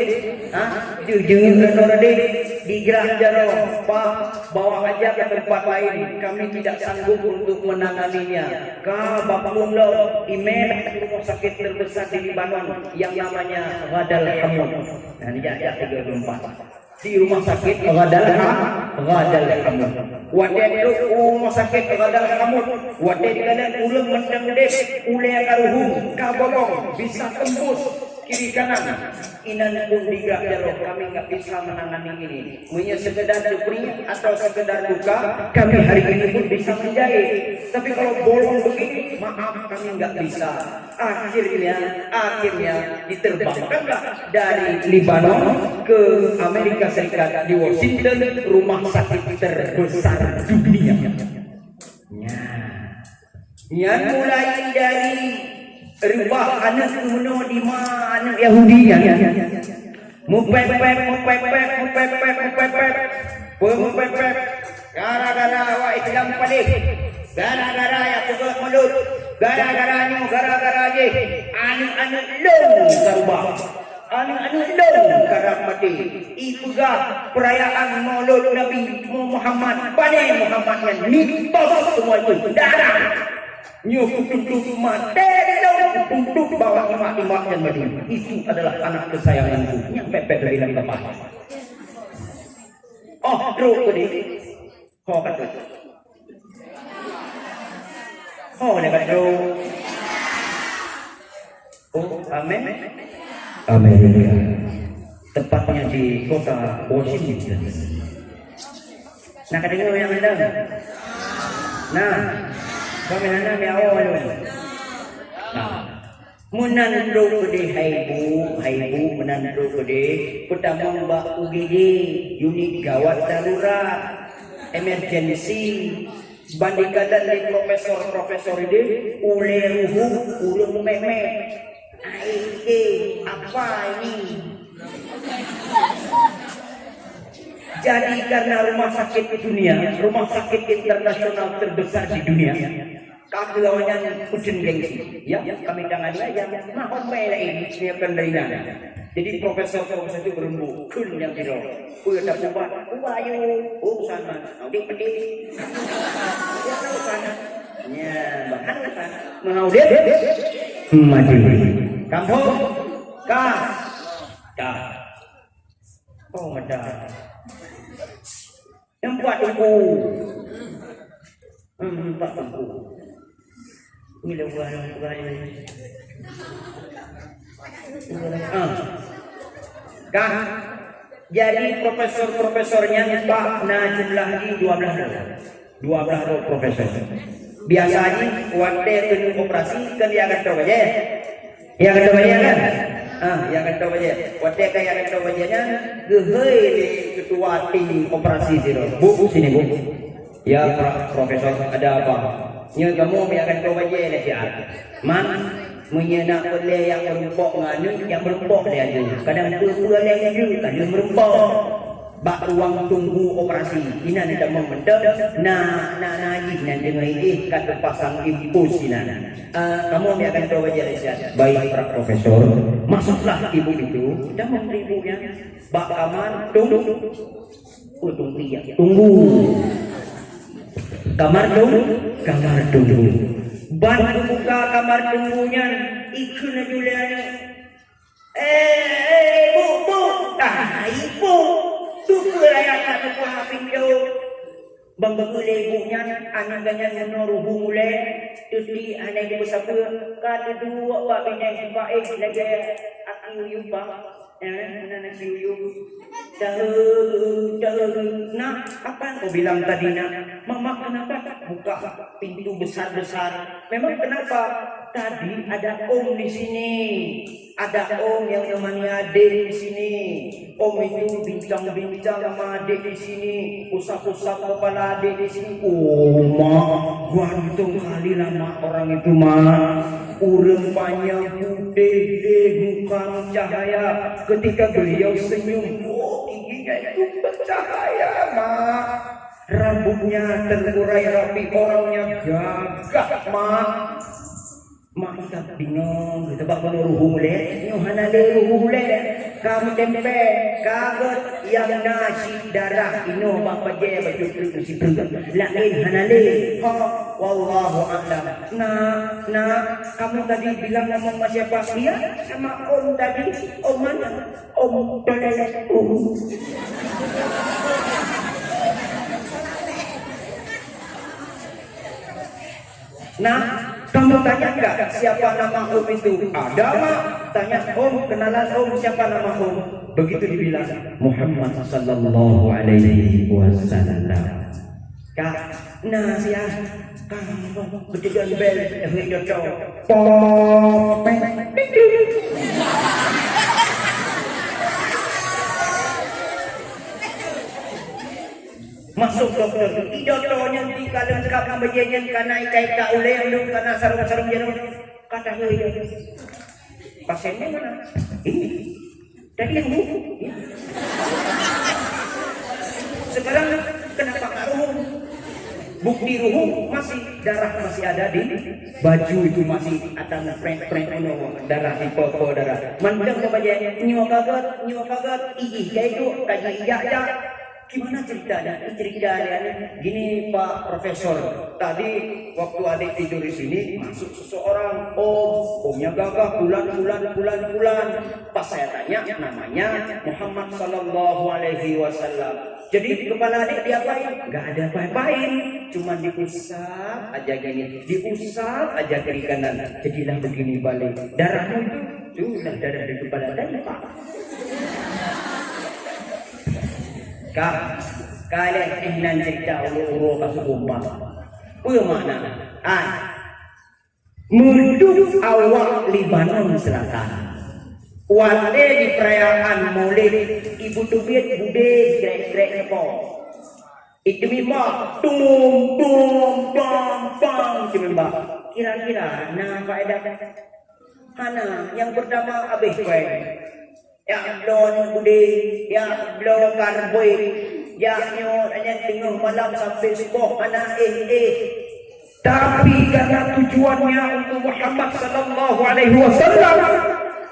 ha? Jeuet Retno Redeh, digerak jaroe, Pak, bawa aja ke tempat lain. Kami tidak sanggup untuk menanganinya. Ka baplon lom, imé di rumah sakit terbesar di Lebanon yang namanya Ghadal Hamud. Nah, dijak-jak tiga puluh empat. Di rumah sakit Ghadal Ha-, Ghadal Hamud. Watèe trok u rumah sakit Ghadal Hamud, watèe dikalon ureueng mantong udép, ulèe ka ruhuh, ka bolong, bisa tembus kiri kanan. Inan pun digerak jaroe, kami nggak bisa menangani ini. Meunyoe sekedar depresi atau sekedar luka, kami hari ini pun bisa menjahit. Tapi kalau bolong begini, maaf, kami nggak bisa. Akhirnya, akhirnya diterbangkanlah dari Lebanon ke Amerika Serikat di Washington, rumah sakit terbesar dunia. Nya. Nyan mulai dari reubah aneuk meunoe di ma aneuk Yahudi nyan. Mupèp-pèp, mupèp-pèp, mupèp-pèp, mupèp-pèp. Peue mupèp-pèp? Gara-gara awak Islam paléh. Gara-gara nyang peugöt mulod. Gara-gara nyoe, gara-gara jéh. Aneuk-aneuk lôn ka reubah. Aneuk-aneuk lôn ka rab maté. Ipeugah peurayaan mulod Nabi Muhammad. Pané Muhammad nyan? Mitos seumua itu. Darah. Nyoe kutuntut maté di lôn, kutuntut bawah imak-imak nyan madu. Itu adalah anak kesayanganku. Nyang pèpèt lagi lam kapal. Oh, trok tadi. Ho ka trok. Ho lé ka trok. Oh, amin. Amin. Tepatnya di kota Washington. Nah, ka deungoe nyang anda? Nah, kami hana mi awak lagi. Nah, meunan trok keudeh hai bu, hai bu, meunan trok keudeh. Peutamong bak U G D, unit gawat darurat, emergency. Bandingkan lé profesor-profesor ini, ulèe ruhuh, ureueng mèmè. Hai, eh, apa ini? Jadi, karena rumah sakit dunia, rumah sakit internasional terbesar di dunia, kami awaknyan ujeuen gengsi. Ya, kami tangani aja. Mahom bae lain, siapkan dari nana. Jadi, profesor-profesor itu berembuk, kun yang kira. Peue tapeubuet? Ubat ayu. Oh, sana. Audit pedih. Ya, sana. Ya, bahkan sana. Mengaudit. Mati. Kampung. Ka. Ka. Oh, mada. Nampak tu. Hmm, nampak tu. Bila buah, buah ni. Ah. Kah? Jadi profesor-profesornya empat, nah, jumlah di dua belas orang. Dua belas orang profesor. Biasa ni, watèe keuneuk operasi, kan dia akan tahu aja. Nyang keudua bajèe kan? Ah, nyang keudua bajèe. Watèe ka nyang keudua bajèe nyan, geuhôi lé ketua tim operasi sidroe. "Bu, sini, Bu." "Ya, Pak Profesor, ada apa?" "Nyoe kamoe nyang keudua bajèe lé siat. Man, meunyoe na peureulèe nyang meurumpok ngon aneuk, nyang meurumpok lé aneuk. Kadang peue-peue lé aneuk ka lheueh meurumpok." Bak ruang tunggu operasi, inan tamong mantong, na, na, na jih nan deungon idéh ka teupasang impus inan. "Ah, kamoe mi akan keudua bajèe lé siat." "Baik, Pak Profesor." Masuklah ibu itu, tamong ibu nyan bak kamar tung-, oh, tunggu, ya. Tunggu. Kamar tung-, kamar tunggu. Ban buka kamar tunggu nyan, ikheun laju lé aneuk. "Eh, eh, Bu, Bu! Ah, Ibu! Tupeue ayah ka teuka pintoe!" Ban geukheun lé ibu nyan, aneuk geuh nyan meunoe ruhuh mulai, teuti hana jipeusapeue, ka teuduek bak binéh bak éh lagèe aki uyup bak. Eh, meunan aki uyup. "Daheu, daheu, Nak, apa yang kau bilang tadi, Nak?" "Mama, kenapa buka pintu besar-besar?" "Memang kenapa?" "Tadi ada om di sini." Ada om yang nemani adek di sini. Om itu bincang-bincang sama adek di sini, usap-usap kepala adek di sini. Oh, Mak, ganteng kali lah, Mak, orang itu, Mak. Ureueng panyang putéh deh, muka mencahaya. Ketika beliau senyum, oh, giginya itu bercahaya, Mak. Rambutnya terurai rapi, orangnya gagah, Mak. Mak Isa bingong, sabab bunoe ruhu ulèe, nyoe hana lé ruhu ulèe. Ka meutempé, ka gèt nyang na cit darah inoe bak bajèe baju treuk sipeue. Laén hana lé. Ha, wallahu a'lam. Nak, nak, kamu tadi bilang ngomong sama siapa? Iya, sama om tadi. Om mana? Om toilet. Om. Nah, kamu tanya nggak siapa nama om itu? Ada, Mak. Tanya om, kenalan om, siapa nama om? Begitu dibilang, Muhammad sallallahu alaihi wasallam. Kak, nah sia, kang, betujuan bel, eh, doktor. Pop, peng, peng, peng. Masuk doktor. Di doktor nyan di ka leungkap ngon bajèe nyan, ka na ika-ika ulèe, ulèe ka na sarong-sarong jaroe. Kata dia, "Pasiennya mana?" "Ini." "Tadi ruhu." "Iya." "Sekarang kenapa nggak ruhu?" Bukti ruhu masih, darah masih ada di baju itu, masih ada prek-prek, darah di popo darah. Mantong ngon bajèe, "Nyoe ka gèt, nyoe ka gèt, ijih ka iduek, ka ji ijak-jak." Gimana ceritanya? Ini cerita dia ni. Gini, Pak Profesor, tadi waktu adik tidur di sini, masuk seseorang, "Om, omnya gagah, pulan, pulan, pulan, pulan." Pas saya tanya, namanya Muhammad sallallahu alaihi wasallam. Jadi, di kepala adik diapain? Nggak ada apa-apain. Cuman diusap aja gini, diusap aja kiri kanan. Jadilah begini balik. Darahmu itu, itulah darah di kepala tadi, Pak. Ka, ka lheueh nan cerita uroe-uroe ka seukumpang. Peue makna? Hai. Meudup awak Lebanon Selatan. Watèe di peurayaan Maulid, ibu teubiet budé grek-grek neupông. Iteumimba, tung, tung, bang, bang, iteumimba. Kira-kira na faedah? Hana. Nyang peurtama, abéh péng. Jak bloe nyoe budé, jak bloe karbit, jak nyoe, dan nyan teungoh malam sampai suboh hana éh-éh. Tapi karena tujuannya untuk Muhammad sallallahu alaihi wasallam,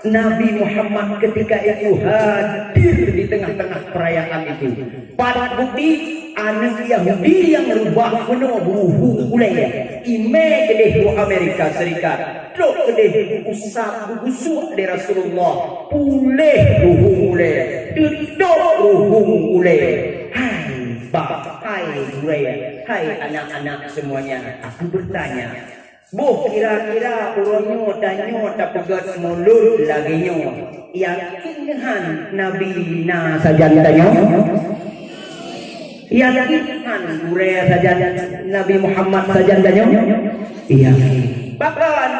Nabi Muhammad ketika itu hadir di tengah-tengah perayaan itu. Pat bukti, aneuk Yahudi nyang reubah bunoe ruhu ulèe, imè keudéh u Amerika Serikat. Trok keudéh usap, geugusuk lé Rasulullah, puléh ruhu ulèe, teutôp ruhu ulèe. Hai bah, hai gurèe, hai anak-anak semuanya, aku bertanya, boh kira-kira uroe nyoe tanyoe tapeugèt mulod lagèe nyoe, yakin han Nabi na sajan tanyoe? Yakin han gurèe sajan, Nabi Muhammad sajan tanyoe? Yakin. Bahkan,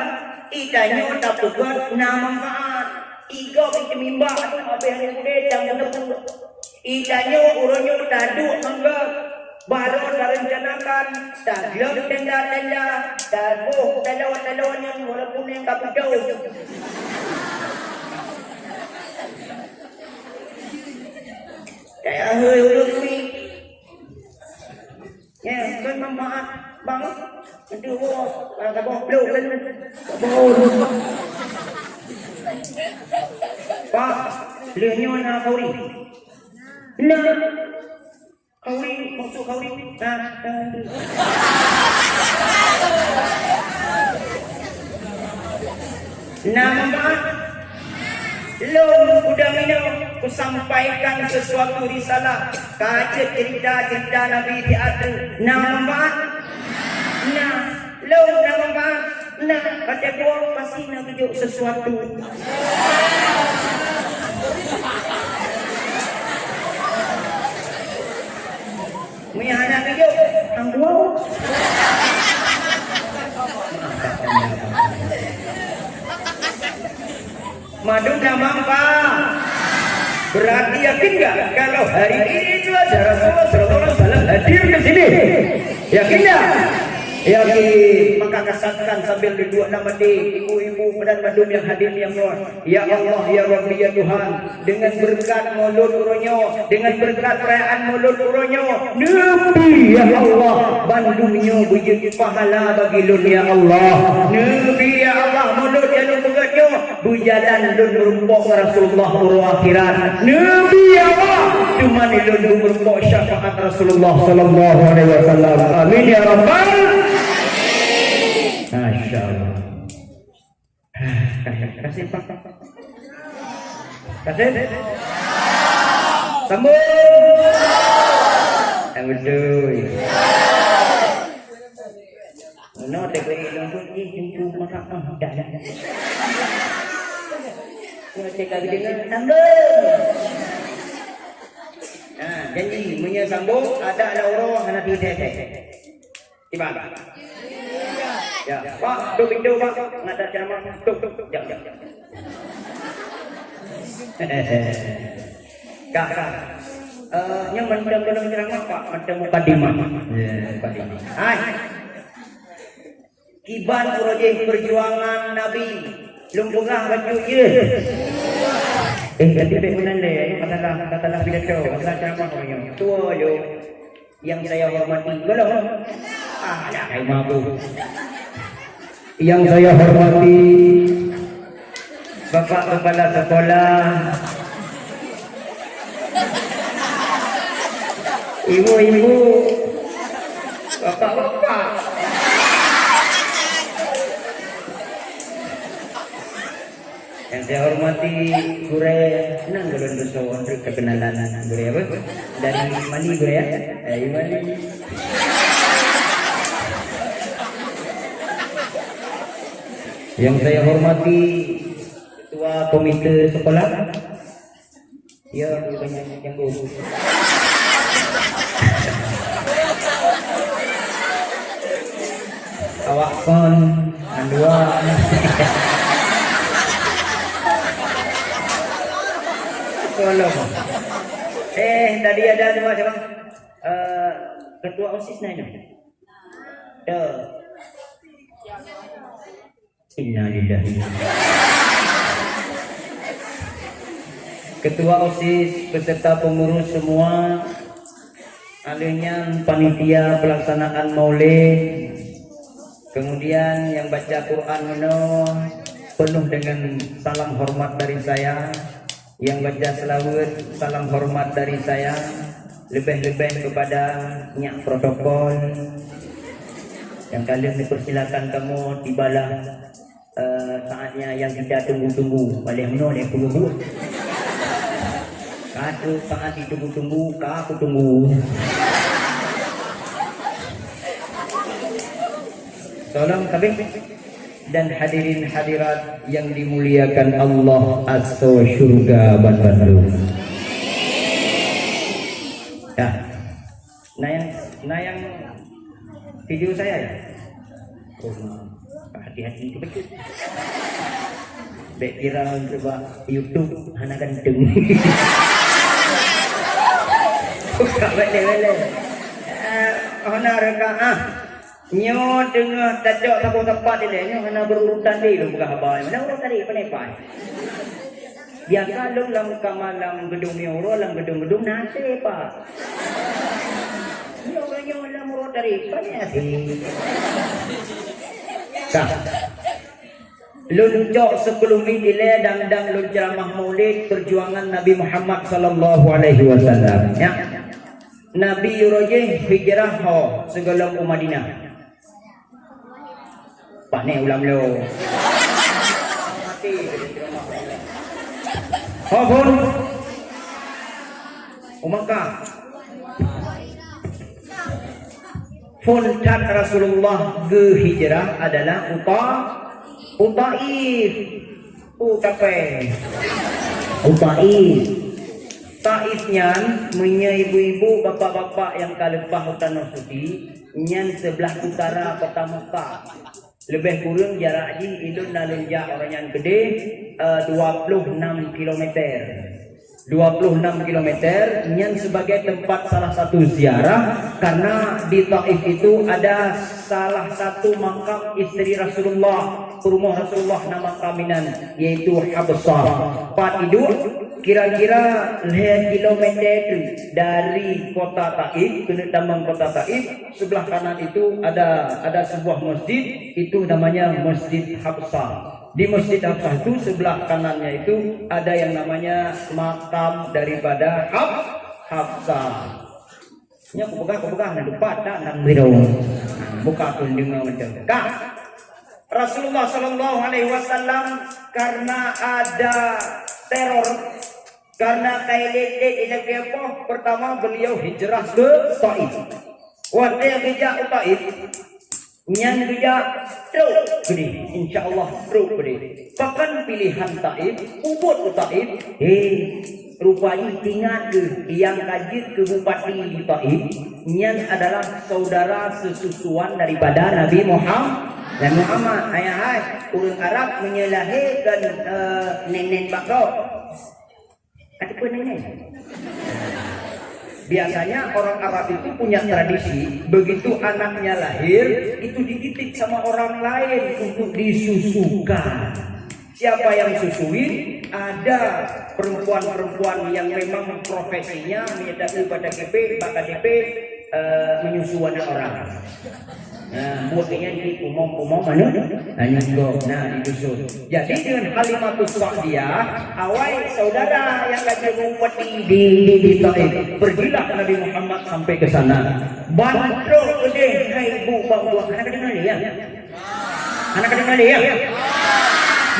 i tanyoe tapeugèt na manfaat. I gob iteumimba, abéh nyan udép nyang meuteupeu. I tanyoe uroe nyoe taduek ngon gob, barô tarencanakan, tagleueng tenda-tenda, taboh taloe-taloe nyan walaupun nyang ka beudôh. Kaya hôi ureueng mi. Ya, kan manfaat banget. Aduh, kalau tak bawa peluk kan. Tak bawa. Pak, beliau nyonya khauri. Nah, khauri, maksud khauri. Nah, nah. Nah, manfaat. Lôn udang inoe kusampaikan sesuatu risalah, ka jeuet cerita-cerita Nabi di ateueh. Na manfaat? Na. Lôn na manfaat? Na. Watèe buet pasti na geujok sesuatu. Meunyo hana geujok, hang buet. Mandum nyang manfaat. Berarti yakin nggak kalau hari ini itu ada Rasulullah sallallahu alaihi wasallam hadir ke sini? Yakin nggak? Yakin. Maka kasatkan sambil duduk nama di ibu-ibu dan mandum yang hadir yang mulia. Ya Allah, ya Rabbi, ya Tuhan, dengan berkat mulod uroe nyoe, dengan berkat perayaan mulod uroe nyoe, neubi ya Allah, bandum nyoe beujeuet pahala bagi lôn ya Allah. Neubi ya Allah. Mulod nyang lôn peugah nyoe, beujalan lôn meurumpok ngon Rasulullah uroe akhirat. Neubi awak, teuma lôn meurumpok syafaat Rasulullah sallallahu alaihi wasallam. Amin ya rabbal. Masya Allah. Kasih, Pak. Kasih. Sambung. Yang betul. Meunoe teuka ilôn tu, ih, teungku masa ah, dah, dah. Meunoe teuka geudeungoe, sambung. Nah, janji, meunyoe sambung, ada, ada uroe, hana teutek-tek. Iban. Ya, Pak, duduk pintu, Pak. Nak ada ceramah. Duduk, duduk. Jap, jap, jap. Kak, kak. Eh, nyoe mantong gohlom ceramah, Pak. Mantong mukadimah. Ya, mukadimah. Hai. Kiban uroe jih perjuangan Nabi. Lôn peugah bacut jih. Eh, tapi baik meunan deh. Masalah, masalah pidato. Masalah ceramah uroe nyoe. Tua yo. Yang saya hormati, belum? Ah, ada kayu mabuk. Yang saya hormati Bapak Kepala Sekolah, ibu-ibu, bapak-bapak. Yang saya hormati gurèe, nang ulôn dusoe untuk perkenalan gurèe apa? Dari mana gurèe ya? Dari mana? Yang saya hormati ketua komite sekolah, ya, bukannya nyambung. Awak kon mandua. Tolong. Eh, tadi ada dua siapa? Eh, ketua osis nanya. Tuh. Innalillahi. Ketua osis beserta pengurus semua, ahli nyan panitia pelaksanaan maulid, kemudian yang baca Quran meunoe penuh dengan salam hormat dari saya, yang baca selawat salam hormat dari saya, lebih-lebih kepada nyak protokol yang kalian dipersilakan kamu tibalah Eh, saatnya yang kita tunggu-tunggu. Paling meunoe lé peungeubeuet. Ka trok saat ditunggu-tunggu, ka kutunggu. Tolong tabeng. Dan hadirin hadirat yang dimuliakan Allah atau syurga banbandum. Ya. Nah yang, nah yang video saya ya? Oh, hati-hati itu betul. Bèk viral sebab YouTube hana ganteng. Bukan bèk viral. Eh, hana reka ah. Nyoe teungoh tacok saboh teumpat ilèe, nyoe hana berurutan deh lôn peugah haba. Hana urutan deh, pandai pai. Biasa lôn lam kamar lam gedung nyoe uroe, lam gedung-gedung na até, Pak. Nyoe ureueng nyoe lam uroe tadi, pane até. Dah. Lôn cok siplôh menit ilèe dan, dan lôn ceramah maulid perjuangan Nabi Muhammad sallallahu alaihi wasallam. Ya. Nabi uroe jih hijrah ho sigohlom u Madinah. Pane ulam lo. Mati. Ho phôn. U Makkah. Phôn that Rasulullah geuhijrah adalah u Ta-, u Taif. U Tape. U Taif. Taif nyan, meunyoe ibu-ibu, bapak-bapak nyang ka leupah u tanoh suci, nyan seublah utara kota Makkah. Leubeh kureueng jarak jih ilôn na lôn jak uroe nyan keudeh, eh, dua ploh nam kilometer. dua puluh enam kilometer, nyan sebagai tempat salah satu ziarah, karena di Taif itu ada salah satu makam istri Rasulullah, peurumoh Rasulullah na makam inan, yaitu Habsah. Pat iduek, kira-kira lhèe kilometer tu dari kota Taif, keuneuk tamong kota Taif, sebelah kanan itu ada, ada sebuah masjid, itu namanya Masjid Habsah. Di Masjid Habsah itu, sebelah kanannya itu ada yang namanya makam daripada Hab-, Habsah. Nyoe kupeugah, kupeugah, na lupa tak, na biro. Buka pun dengar macam. Kah? Rasulullah sallallahu alaihi wasallam karena ada teror, karena kai lelet ilakée poh, pertama beliau hijrah ke Taif. Watée geujak u Taif, nyan geujak trok keudeh, insya Allah trok keudeh. Pakon pilihan Taif, ubot u Taif, he, rupajih ingat keuh nyang ka jeuet keu bupati di Taif, nyan adalah saudara sesusuan daripada Nabi Muhammad. Nabi Muhammad, ayah hai, ureuëng Arab meunyoe lahé kon, eh, nen-nen bak gob. Ataupun nen-nen. Biasanya orang Arab itu punya tradisi, begitu anaknya lahir, itu dititip sama orang lain untuk disusukan. Siapa yang susuin? Ada perempuan-perempuan yang memang profesinya menyatakan pada K P, bak K T P, eh, menyusu anak orang. Nah, buat nyan di umum-umum mana? Hanya kok, nah, disusun. Jadi dengan Halimatus Sa'diyah, awai saudara yang lagi mengupati di, di, di Taif, pergilah Nabi Muhammad sampai ke sana. Ban trok keudeh hai ibu bang buah, hana kedengar ya? Hana kedengar ya?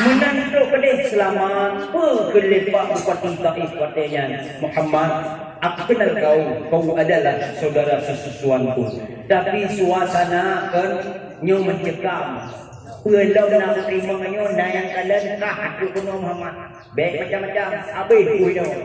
Meunan trok keudeh selamat, peukeulepak bupati Taif watée nyan, Muhammad, aku kenal kau, kau adalah saudara sesusuanku. Tapi suasana kan nyoe mencekam. Peue lom na meuteurimong nyoe, na nyang kalon kah ateueh bunoe Muhammad. Bék macam-macam, habéh peue nyoe.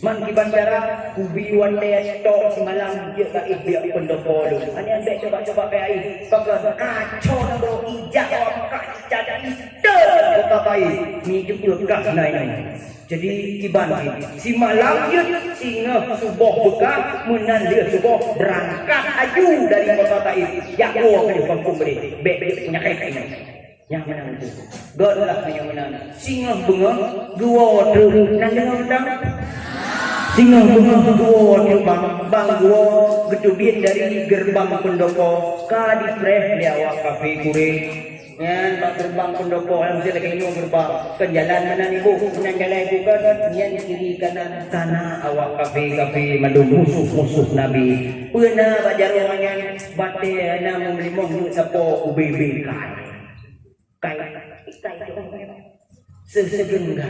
Man kiban cara, kubi watée tok semalam jeuet ka éh biak pendopo lom. Hana bék coba-coba bék ai. Pakon kacau nanggroe ijak awak Mekah ijak ite kota Taif. Mi jeuet kah na nyoe. Jadi, kiban jih, simalam jeuet singoh suboh beukah, meunan lheueh suboh beurangkat aju dari kota Taif, jak woe keudeh kampung keudeh, bék, bék peunyakét inong. Nyang meunan tu. Göt lah nyang meunan. Singoh beungoh, geuwoe treuk, na deungoe mantong? Singoh beungoh geuwoe treuk bang, bang geuwoe geuteubiet dari geureubang peundopo, ka dipreh lé awak kafé Quraisy. Nyan bak geureubang peundopo, nyang meusti lagée nyoe geureubang. Kon jalan meunan ibu, meunan jalan ibu kon, nyan kiri kanan, kana awak kafé-kafé mandum musoh-musoh Nabi. Peue na bak jaroe nyan, batée na meumeulimong neuk sapo ubé-bé kai. Kai, kai, kai. Se-, segeunggam.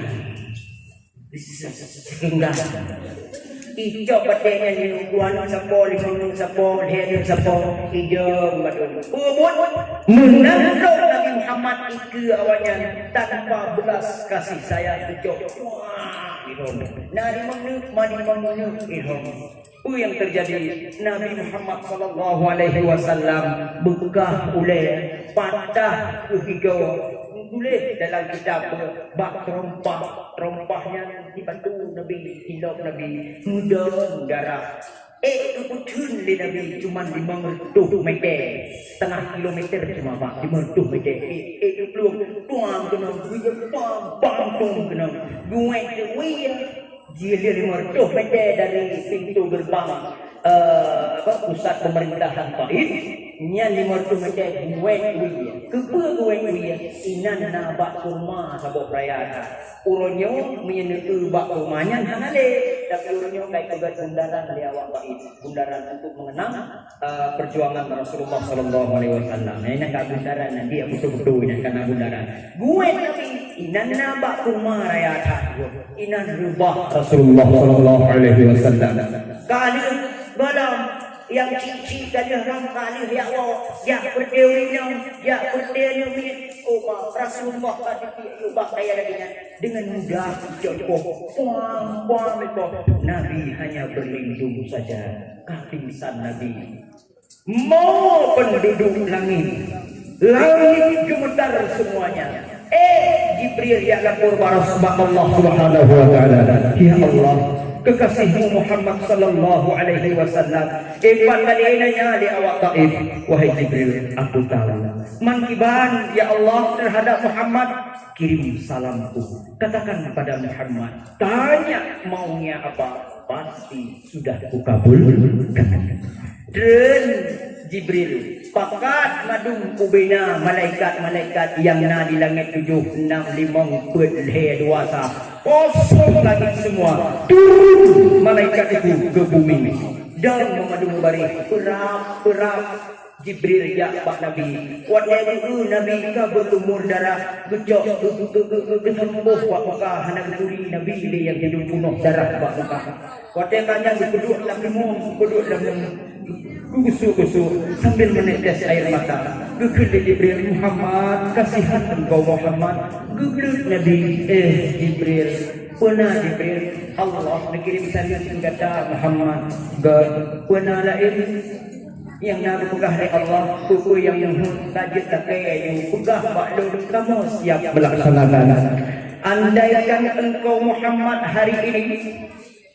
Seunggah. Icok batée nyan dua nyoe sapo, limong nyoe sapo, lhée nyoe sapo, idong badan. Peue buet? Meunan trok Nabi Muhammad ikeue awaknyan tanpa belas kasih sayang icok. Wah, idong. Na limong nyoe, ma limong nyoe, idong. Peue nyang teujadi? Nabi Muhammad sallallahu alaihi wasallam beukah ulée, patah keuh gigoe, geutuléh dalam kitab bak teurompa. Teurompa nyan jibantu Nabi, ilok Nabi, meudon darah. Ék geupeutheun lé Nabi cuman limong reutôh mètè, setengah kilometer cuma bak, limong reutôh mètè. Ék, ék geuplueng, tuang keunoe, geuyue pam, pam, tuang keunoe. Geuwét keu wie, jih lé limong reutôh mètè dari pintu geureubang, eh, apa, pusat pemerintahan Taif. Nyan limong reutôh mètè geuwét wie. Keupeue geuwét wie? Inan na bak kurma saboh raya that. Uroe nyoe meunyoe neueu bak kurma nyan hana lé, tapi uroe nyoe ka ipeugét bundaran lé awak Taif. Bundaran untuk mengenang, eh, perjuangan Rasulullah sallallahu alaihi wasallam. Nah, inan ka bundaran, nanti beutôi-beutôi inan ka na bundaran. Geuwét Nabi, inan na bak kurma raya that. Inan reubah Rasulullah sallallahu alaihi wasallam. Ka lheueh malam, nyang cit-cit ka lheueh rhom ka lheueh jak woe, jak peureute ureueng nyoe, jak peureute nyoe miet. Oh, ma, Rasulullah ka teubiet ubak kaya lagée nyan. Dengan mudah icok ipoh, puang, puang ipoh. Nabi hanya berlindung saja. Ka pingsan Nabi. Mau penduduk langit, langit gemetar semuanya. Eh, Jibril jak lapor bak Ras-, bak Allah Subhanahu wa Taala, "Ya Allah, kekasih-Mu Muhammad sallallahu alaihi wasallam, empat kali nanya di awak Taif, wahai Jibril, aku tahu. Man kiban, ya Allah, terhadap Muhammad, kirim salamku. Katakan pada Muhammad, tanya maunya apa, pasti sudah kukabulkan." Treun Jibril, pakat mandum ubena malaikat-malaikat nyang na di langét tujoh, nam, limong, peuet, lhèe, dua, sa. Kosong langét semua. Turun malaikat itu ke bumi. Dan meumandum baréh, peurab-peurab Jibril jak bak Nabi. Watèe geu-, Nabi ka beulumur darah, geucok, geu-, geu-, geu-, geu-, geuteumpoh bak muka, hana geuturi Nabi lé nyang hidup peunoh darah bak muka. Watèe ka nyan geupeuduek lam leumô, geupeuduek lam leumô, geugusok-gusok sambil menetes air mata. Geukheun lé Jibril, "Muhammad, kasihan engkau Muhammad." Geubleut Nabi, "Eh Jibril, peue na Jibril? Allah neukirim saleuem keu gata Muhammad." "Gèt, peue na laén?" Nyang na geupeugah lé Allah, peue-peue nyang meuheuet ka jeuet lakèe, nyang peugah bak lôn, kamoe siap meulaksanakan. Andaikan engkau Muhammad hari ini,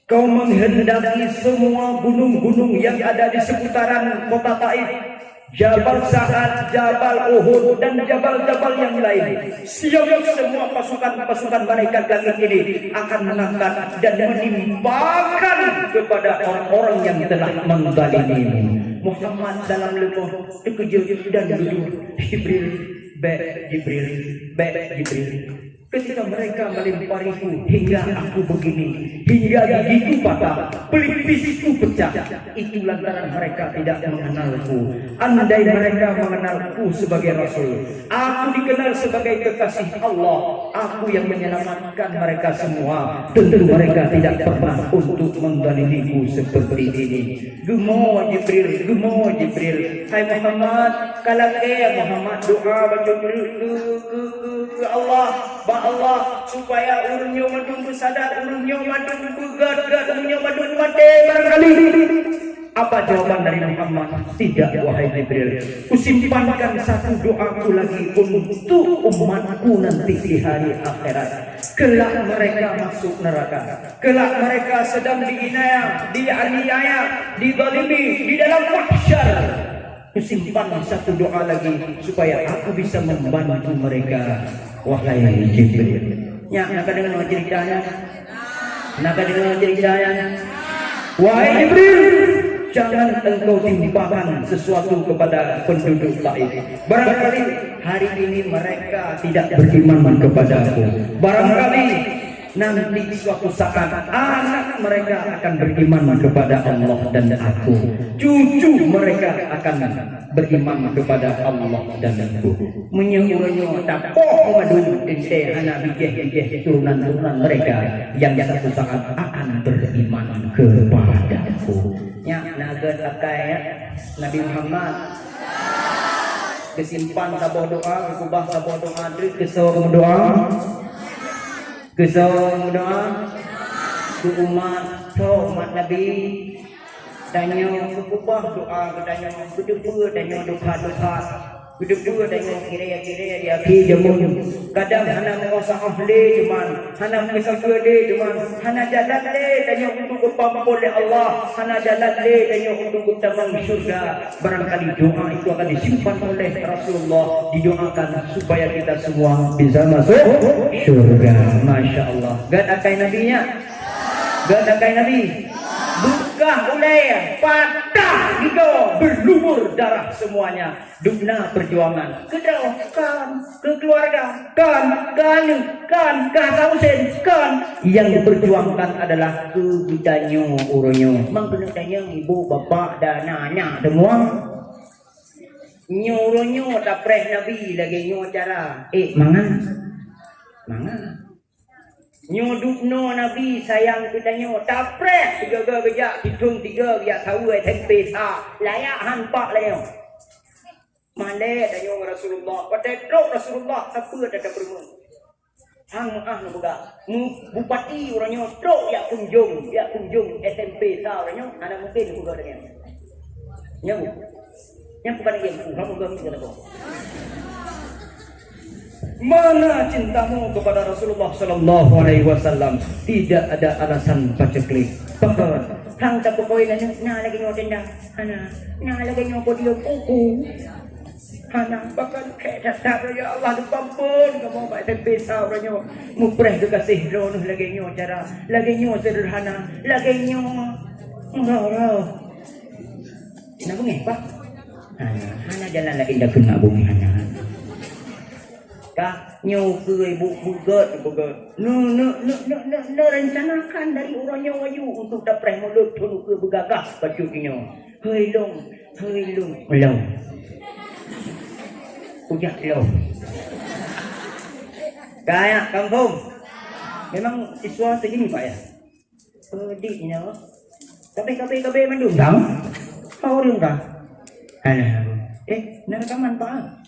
kau menghendaki semua gunung-gunung yang ada di seputaran kota Taif, Jabal Sa'ad, Jabal Uhud, dan jabal-jabal yang lain, siap semua pasukan-pasukan malaikat langit ini akan mengangkat dan menimpakan kepada orang-orang yang telah menzalimimu. Muhammad dalam leumô teukeujot dan dudoe, "Jibril, bèk Jibril, bèk Jibril. Ketika mereka melempariku hingga aku begini, hingga gigiku patah, pelipisku pecah, itu lantaran mereka tidak mengenalku. Andai mereka mengenalku sebagai Rasul, aku dikenal sebagai kekasih Allah, aku yang menyelamatkan mereka semua, tentu mereka tidak pernah untuk menzalimiku seperti ini." Geumoe Jibril, geumoe Jibril, "Hai Muhammad, ka lakèe Muhammad doa bacut keu, keu, keu, keu, keu Allah, bak Allah, supaya ureueng nyoe mandum beusadat, ureueng nyoe mandum beugèt-gèt, ureueng nyoe mandum maté barangkali." Apa jawaban dari Muhammad? "Tidak, wahai Jibril. Kusimpankan satu doaku lagi untuk umatku nanti di hari akhirat. Kelak mereka masuk neraka. Kelak mereka sedang dihina, dianiaya, dizalimi di dalam mahsyar. Kusimpan satu doa lagi supaya aku bisa membantu mereka, wahai Jibril." Nyak, na ka deungoe ceurita nyan? Na ka deungoe ceurita nyan? "Wahai Jibril, jangan engkau timpakan sesuatu kepada penduduk Taif. Barangkali hari ini mereka tidak beriman kepadaku. Barangkali nanti suatu saat anak mereka akan beriman kepada Allah dan aku. Cucu mereka akan beriman kepada Allah dan aku." Meunyoe uroe nyoe tapoh mandum teuntèe hana bijéh-bijéh turunan-turunan mereka yang satu saat akan beriman kepada-Ku. Nyak na gèt akai, ya, Nabi Muhammad. Geusimpan saboh doa, geukeubah saboh doa, treuk keu soe meudoa. Keu soe meudoa? Keu umat, soe umat Nabi. Tanyoe geukeubah doa geutanyoe, beudeubeue tanyoe dosa-dosa. Beudeubeue tanyoe kiraya-kiraya di akhé jameun. Kadang hana meuusaha lé teuma, hana meusapeue lé teuma, hana jalan lé tanyoe untuk geupampôn lé Allah, hana jalan lé tanyoe untuk geutamong syeuruga. Barangkali doa itu akan disimpan oleh Rasulullah, didoakan supaya kita semua bisa masuk syurga. Masya Allah. Gèt akai Nabi nyan? Gèt akai Nabi? Beukah ulèe patah gigoe, beulumur darah semuanya. Dum na perjuangan. Keu droe? Kon. Keu keluarga? Kon. Keu aneuk? Kon. Keu Hasan Husen? Kon. Nyang diperjuangkan adalah keu geutanyoe uroe nyoe. Mang keuneuk tanyoe ibu, bapak, dan aneuk-aneuk semua. Nyoe uroe nyoe tapreh Nabi lagèe nyoe cara. Eh, mangat. Mangat. Nyoe dubnoe Nabi sayang keu tanyoe, tapreh sigoe-goe geujak, sithôn tiga geujak saweue S M P sa, layak han pak lagèe nyoe. Malèe tanyoe ngon Rasulullah, watèe trok Rasulullah, sapeue that tapeurumoh. Han meu'ah neupeugah, mu-, bupati uroe nyoe trok jak kunjong, jak kunjong S M P sa uroe nyoe, hana mungken neupeugah lagèe nyan. Nyan bu. Nyan bukan lagèe bu, kamoe geuh meusigoe lagoe. Mana cintamu kepada Rasulullah sallallahu alaihi wasallam? Tidak ada alasan paceklik. Pakon, hang tapeukawen aneuk, na lagèe nyoe tenda. Hana, na lagèe nyoe podium uku. Hana, bahkan kèe that-that, ya Allah, geupampon kamoe bak S M P sa uroe nyoe. Mupreh geugaséh droeneuh lagèe nyoe cara, lagèe nyoe seuderhana, lagèe nyoe murah-murah. Na beungèh, Pak? Hana, hana jalan laén takheun ngon beungèh, hana. Kah, nyoe keuh ibu beugèt, beugèt. Neu-, neu-, neurencanakan dari uroe nyoe aju untuk tapreh mulod thon ukeue beugagah bacut nyoe. Hei lôn, hei lôn, lôn. Ujak lôn. Ka ya, confirm? Memang siswa segini, Pak, ya? Peudik nyoe. Tapi kabeh-kabeh mandum dang. Hah, ureueng ka? Alah. Eh, na rekaman, Pak?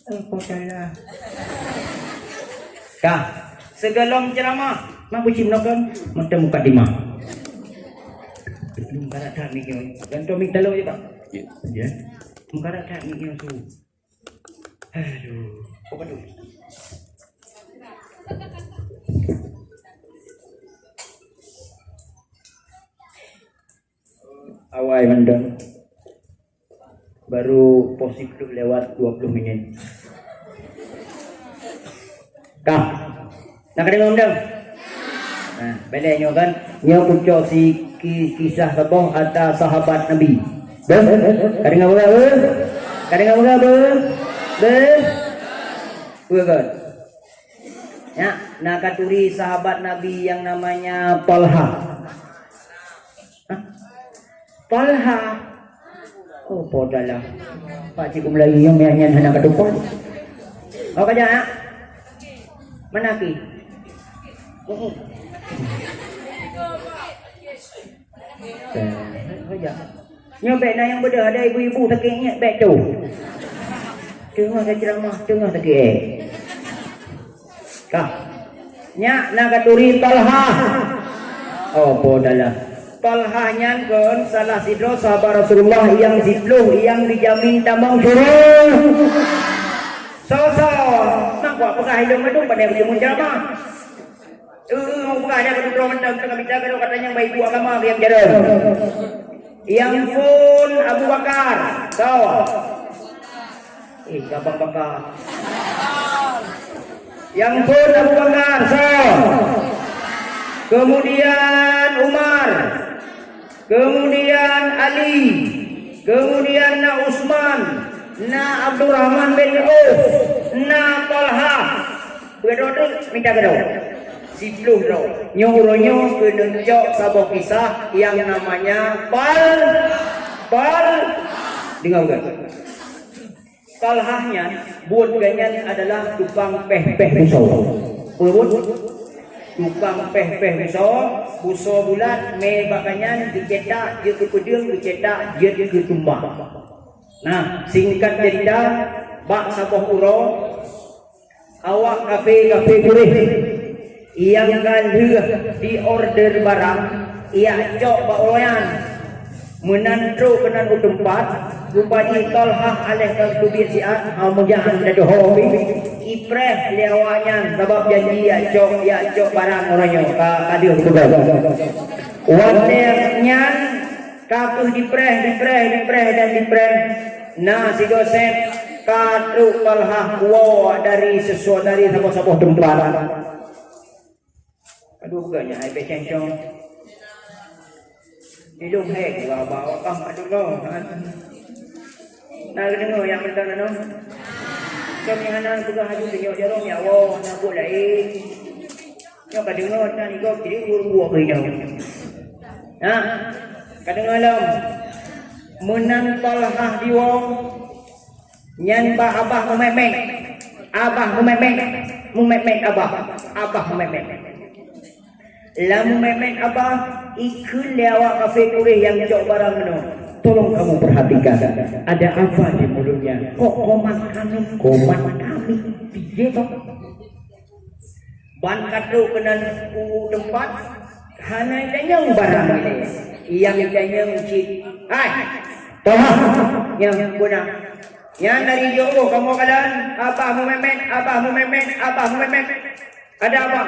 Eh, poh salah. Ka. Sigohlom ceuramah, mak buci meunokan, mantong mukadimah. Belum karat that mik nyoe. Gantoe mik taloe, ya, Pak? Ya. Ya. Meukarat that mik nyoe su. Aduh, apa tu? Awai mantong. Baru poh siploh lewat dua puluh menit. Kah? Na kadeungoe mantong? Nah, bèk lé nyoe kan. Nyoe kucok si ki-, kisah saboh ata sahabat Nabi. Beuh? Kadeungoe peugah, beuh? Kadeungoe peugah, beuh? Beuh? Beuh, kan? Ya, na katuri sahabat Nabi yang namanya Talha. Hah? Talha. Oh, poh dalam. Pak Cikgu Melayu nyang nyan hana katupon. Awak aja, ha? Mana pi? Oh, oh. Eh, aja. Nyoe bèk na nyang beudôh, ada ibu-ibu sakét nyet bèk tu. Teungoh taceuramah, teungoh sakét. Kah. Nyak na katuri Talha. Oh, poh dalam. Talha nyan kon salah sidroe sahabat Rasulullah nyang siploh nyang dijamin tamong syeuruga. Soe-soe, mak kupeugah ilôn mandum pandai beuteumeung ceramah. Eh, eh, bukan hanya keudroe mantong, teuka mita keudroe, katanya baik buah agama yang jalan. Yang pun Abu Bakar, so. Eh, Abang Bakar. Yang pun Abu Bakar, so. Kemudian Umar. Kemudian Ali, kemudian na Utsman, na Abdurrahman bin Auf, na Talha. Beudôh tu mita keudroe. Siploh droe. Nyoe uroe nyoe keuneuk cok saboh kisah yang namanya Pal-, Pal-, deungoe, deungoe. Talhah nyan, buet geuh nyan adalah tukang péh-péh busoe. Peue buet? Tukang péh-péh busoe, busoe bulat, mé bak geuh nyan geucetak jeuet keu peudeueng, geucetak jeuet keu tumbak. Nah, singkat cerita, bak saboh uroe, awak kafé-kafé Quraisy nyang ka lheueh diorder barang, ijak cok bak uroe nyan. Meunan trok keunan u teumpat, rupajih Talhah aléh ka teubiet siat, hana meujak hana teuho pih, ipreh lé awaknyan sabab janji ijak cok, ijak cok barang uroe nyoe ka, ka deuh peugah. Watèe nyan ka kheueh dipreh, dipreh, dipreh dan dipreh, na sigoe sép ka trok Talhah woe dari sesu-, dari saboh-saboh teumpat. Aduh, bukannya hai peceng cong. Ilung hai gua bawa kah aduh lo. Nah, deungoe nyang mantong nyoe. Kami hana peugah haju tanyoe jaroe, ya Allah, na buet laén. Nyoe ka deungoe tan iko kiri ureueng buah keunoe. Nah, ka deungoe lom. Meunan Talhah diwoe. Nyan bak abah meumet-met. Abah meumet-met. Meumet-met abah. Abah meumet-met. Lam meumet-met abah, ikheun lé awak kafé Quraisy nyang cok barang meunoe. Tolong kamu perhatikan. Ada apa di mulutnya? Kok komat kami? Komat kami. Piye toh? Ban ka trok keunan u teumpat, hana itanyong barang ilèe. Nyang itanyong cit, "Hai, Talhah, nyang beuna?" Nyan dari jauh kamoe kalon, Abah Muhammad, Abah Muhammad, Abah Muhammad. Ada apa?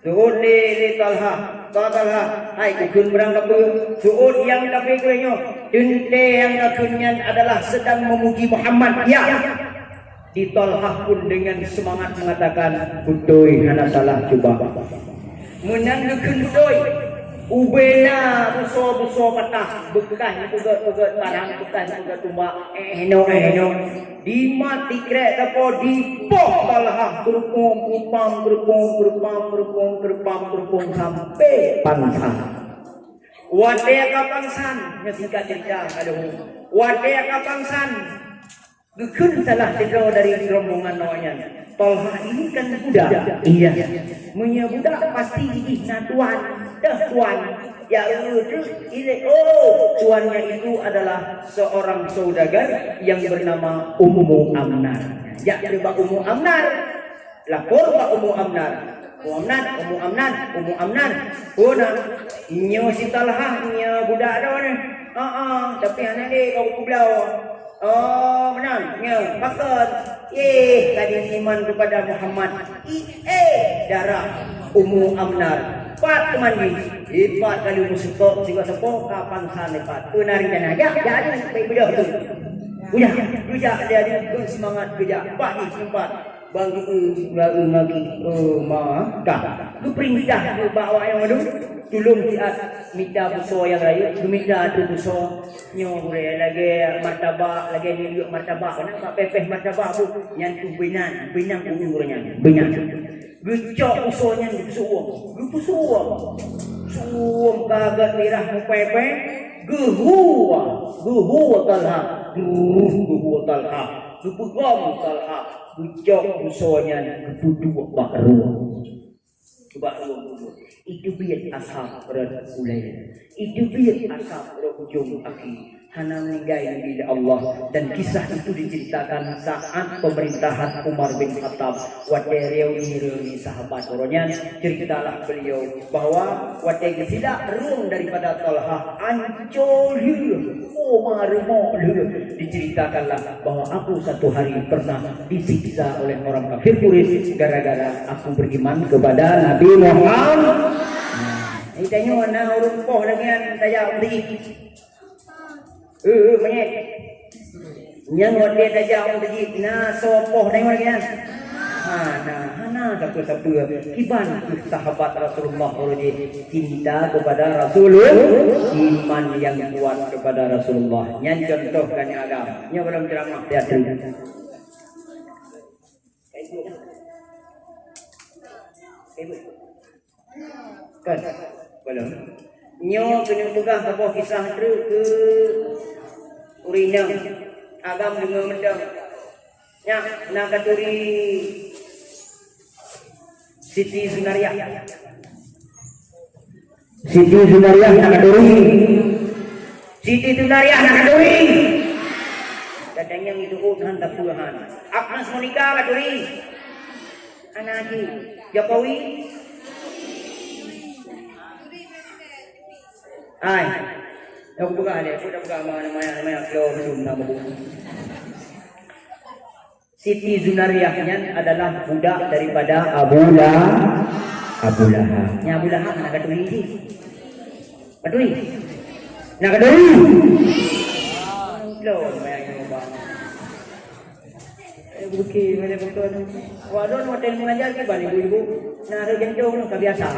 Seuôt lé, lé Talha, "Ba Talha, hai kukheun barang kapeue?" Seuôt nyang kapeue nyoe, teuntée nyang kakheun nyan adalah sedang memuji Muhammad. Ya. Di Talha pun dengan semangat mengatakan, "Beutôi, hana salah, cuba." Meunan geukheun beutôi, ubena busoe-busoe patah, beukah peugét-peugét parang, beukah peugét tumbak, eh, henoe, eh, henoe. Dimat dikrek teupeu dipoh Talha, keurupung, keurupang, keurupung, keurupang, keurupang, keurupung, sampai pansan. Watée ka pansan, nyoe singkat cerita ka lheueh. Watée ka pansan, geukheun salah sidroe dari rombongan awaknyan, "Talha ini kan budak." "Iya." "Meunyoe budak pasti jih na tuan." "Dah tuan." Ya, ilée, oh, tuannya itu adalah seorang saudagar yang bernama Ummu Amnar. Jak bak Ummu Amnar. Lapor bak Ummu Amnar. "Ummu Amnar, Ummu Amnar, Ummu Amnar. Oh, na, nyoe si Talha, nyoe budak droe nyoe." "Heeh, tapi hana lé kau kubloe." "Oh, meunan, nyoe, pakon?" "Eh, ka diiman kepada Muhammad." "Eh, darah Ummu Amnar." Pat teumandi. Ipat kali meuseukok, sigoe seupôt, ka pansan ipat. Peue na rencana? Jak, jak, jak, baik beudôh tu. Bujak, bujak, dia ni, beusemangat bujak. Pat jih teumpat. Bang geu-eu, geu-eu ngaki, eh, ma, ka. Geupeurintah keu bak awak nyang mandum, tulông siat mita busoe nyang rayeuk, geumita ateueh busoe. Nyoe gurée lagée martabak, lagée nyoe martabak, kana bak pépéh martabak bu, nyan tu beunan, beunan ureuëng nyan, beunan. Geucok busoe nyan geupeusuwom, geupeusuwom. Suwom ka gét mirah meupépéh, geuhue, geuhue Talha, geuhue Talha. Geupeugom Talha, geucok busoe nyan geupeuduek bak rueng. Bak rueng kubur. Itu biet asap rot ulée. Itu biet asap rot ujong aki. Hana meuninggai Nabi lé Allah. Dan kisah itu diceritakan saat pemerintahan Umar bin Khattab. Watée reuni-reuni sahabat uroe nyan, ceritalah beliau bahwa watée geusilak rueng daripada Talha, ancô lheueh, koma rumoh lheueh. Diceritakanlah bahwa aku satu hari pernah disiksa oleh orang kafir Quraisy gara-gara aku beriman kepada Nabi Muhammad. Nah, tanyoe na ureuëng poh lagée nyan tajak u masjid. Eh, eh, manyét. Nyang watée tajak u masjid, na soe poh tanyoe lagée nyan? Ha, na, hana sapeue-sapeue. Kiban kheueh sahabat Rasulullah uroe jih cinta kepada Rasulullah, iman yang kuat kepada Rasulullah. Nyan contoh kan agam. Nyoe belum ceramah, ya, tu. Kan? Belum. Nyoe keuneuk peugah saboh kisah treuk keu ureuëng inong. Agam deungoe mantong. Nyak, na katuri Siti Zunariah. Siti Zunariah na katuri. Siti Zunariah na katuri. Kadang nyang itu, oh, han tapi han. Agnes Monica katuri. Anak Jokowi. Hai. Aku peugah deh, aku dah peugah nama, nama, nama, nama, nama, nama, nama, Siti Zunariah nyan adalah budak daripada Abu La-, Abu Lahab. Nya Abu Lahab na katuri jih. Katuri. Na katuri. Belum, bayang nyoe, Bang. Eh, buki, mana betul? Waduh, hotel mengajar ke balik ibu-ibu. Nah, ada jantung, tak biasa.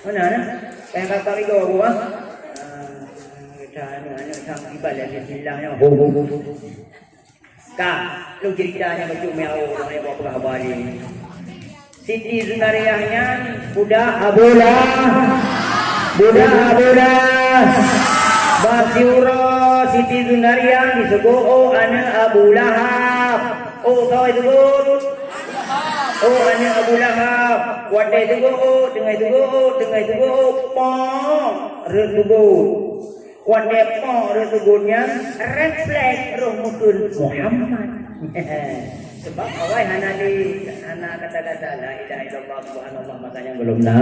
Mana, nah? Kayak kakak itu, Abu, ah. Ah, kita, anu, anu, sang tiba lagi, bilangnya, ho, ho, ho, ho. Ka, lôn cerita nyang bacut meuawa, nyang bawa peugah haba lé. Siti Zunariah nyan budak Abu Lah-, budak Abu Lah-, bak siuroe Siti Zunariah disebut, oh, aneuk Abu Lahab. Oh, sawa disebut. Oh, aneuk Abu Lahab. Watée disebut, oh, teungoh disebut, oh, teungoh disebut, oh, pong, rhot disebut. Watée po rhot disebut nyan, refleks roh meukeun Muhammad. Sebab awai hana di, hana kata-kata la ilaha illallah, subhanallah, masa nyan belum na.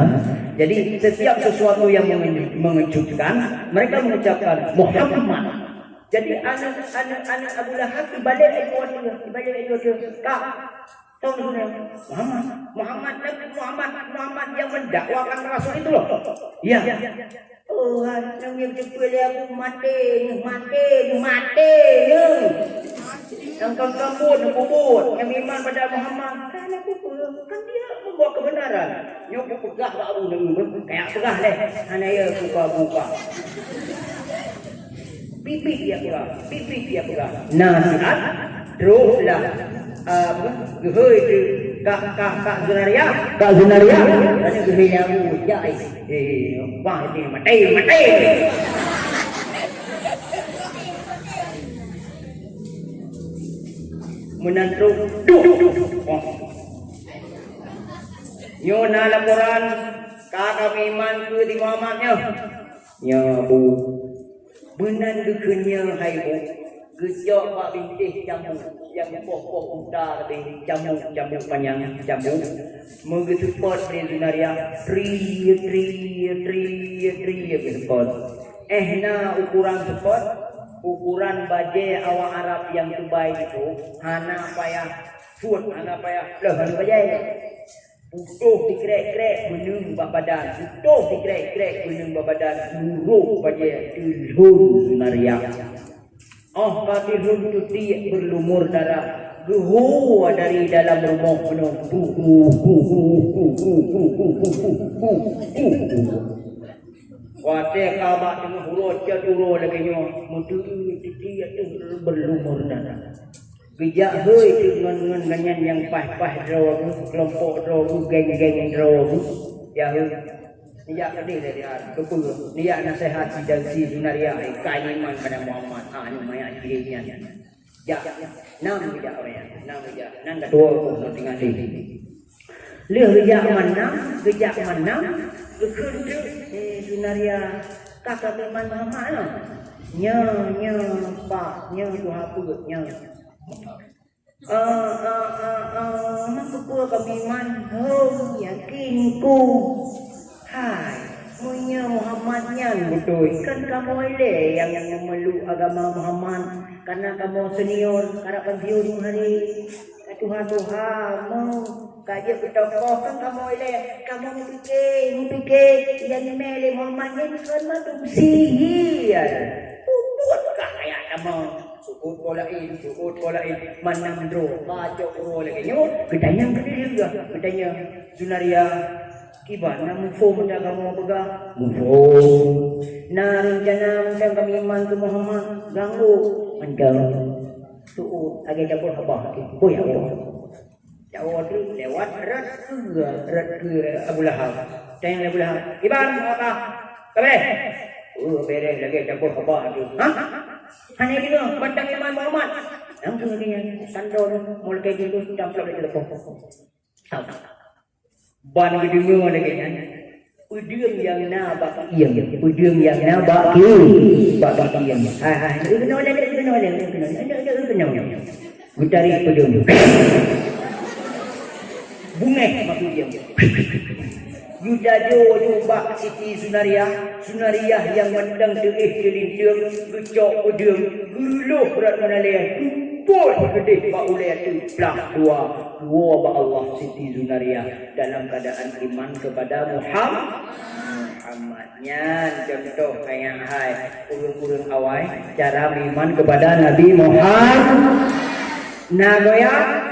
Jadi, setiap sesuatu yang mengeju-, mengejutkan, mereka mengucapkan, "Muhammad." Jadi aneuk, aneuk, aneuk Abu Lahab ibalek laju ateueh, ibalek laju ateueh. Kak, tong Muhammad, Muhammad, Muhammad, Muhammad yang mendakwakan Rasul itu loh. Ya. Oh, nyang nyan teupeue lé aku maté, nyoe maté, nyoe maté, nyoe. Nyang kambon, nyang bubut, nyang iman pada Muhammad. Kan aku peue? Kan dia membawa kebenaran. Nyoe kupeugah bak Abu Nabi, kayak peugah lé. Hana ya buka-buka. Pipih dia peugah, pipih dia peugah. Nasihat, terus lah, ah, apa, geuhôi tu, Kak, Kak, Kak Zunaria, Kak Zunaria. Tanya geuhôi nyabu, ya, eh, eh, wah, ini mati, mati. Meunan trok, duh, duh, duh. Wah. Nyoe na laporan, ka kami iman keu di Muhammad nyoe. Nyoe, Bu. Meunan geukheun nyoe, hai Bu. Geucok bak bintéh jambu, nyang poh-poh unta teuh, jambu, jambu panyang, jambu. Meugeuseupôt lé Zunaria, tri, tri, tri, tri, geuseupôt. Eh, na ukuran seupôt, ukuran bajée awak Arab nyang teubai itu, hana payah suet, hana payah pleuh, hana bajée. Putôh sikrek-krek beuneueng bak badan, putôh sikrek-krek beuneueng bak badan, gurôk bajée teulhon Zunaria. Óh ka teulhon teutiek beulumur darah, geuhue dari dalam rumoh meunoe. Watée ka bak teungoh uroe cot uroe lagée nyoe, meuteumé teutiek teuh beulumur darah. Geujak hôi teuk ngon, ngon gobnyan nyang paih-paih droe geuh, keulompok droe geuh, geng-geng droe geuh. Ya hôi. Neujak keudeh lé dia, keupeue? Neujak naseuhat si dan si Zunaria, eh, ka iman pada Muhammad. Ah, nyoe manyak jih nyan. Jak, nam geujak awaknyan, nam geujak. Nan ka tuwoe ngon tinggai lé. Lheueh geujak mantong, geujak mantong, geukheun teuk, eh, Zunaria, ka kami iman Muhammad nyoe. Nyoe, nyoe, Pak, nyoe tuha peuet, nyoe. Eh, eh, eh, eh, meukeue kami iman? Ho, yakin ku. Hai, meunyoe Muhammad nyan beutôi, kan kamoe ilée nyang, nyang meulok agama Muhammad, karna kamoe senior, karab pensiun hari. Ka tuha-tuha, mo, ka jeuet keu tokoh, kan kamoe ilée, kamoe meupike, meupike, nyang imé lé Muhammad nyan kon mandum sihir. Peubuet kah ayat kamoe? Seuôt po laén, seuôt po laén, mantong droe, pacok uroe lagée nyoe, geutanyong keu diri geuh, geutanyong, Zunaria, kiban na muphom meunan kamoe peugah? Muphom. Na reuncana mantong kami iman keu Muhammad? Ganggu. Mantong. Seuôt, lagée campur haba, boh ya Allah. Jawoe teuk lewat rot keu, rot keu Abu Lahab. Tanyong lé Abu Lahab, "Kiban, apakah ka béh?" "Oh, béréh lagée campur haba teuk." "Hah? Hana deungoe, mantong iman Muhammad?" Nyang keu lagée nyan, sandor, mulkai jeuet, tamplok di telepon. Ban geudeungoe lagée nyan. Peudeueng nyang na bak kieng, peudeueng nyang na bak kieng, bak kieng. Hai, hai, keunoe lé, keunoe lé, keunoe lé, keunoe lé, keunoe lé. Geutarék peudeueng. Bungéh bak kieng. Geujajoe ju bak Siti Zunaria, Zunaria nyang mantong teuéh teulinteung, geucok peudeueng, geureuloh rot meunan lé, tupot keudeh bak ulée teuk plah dua, dua bak Allah Siti Zunaria. Dalam keadaan iman kepada Muham-, Muhammad. Nyan contoh ayat hai ureuëng-ureuëng awai cara beriman kepada Nabi Muhammad. Na goyang?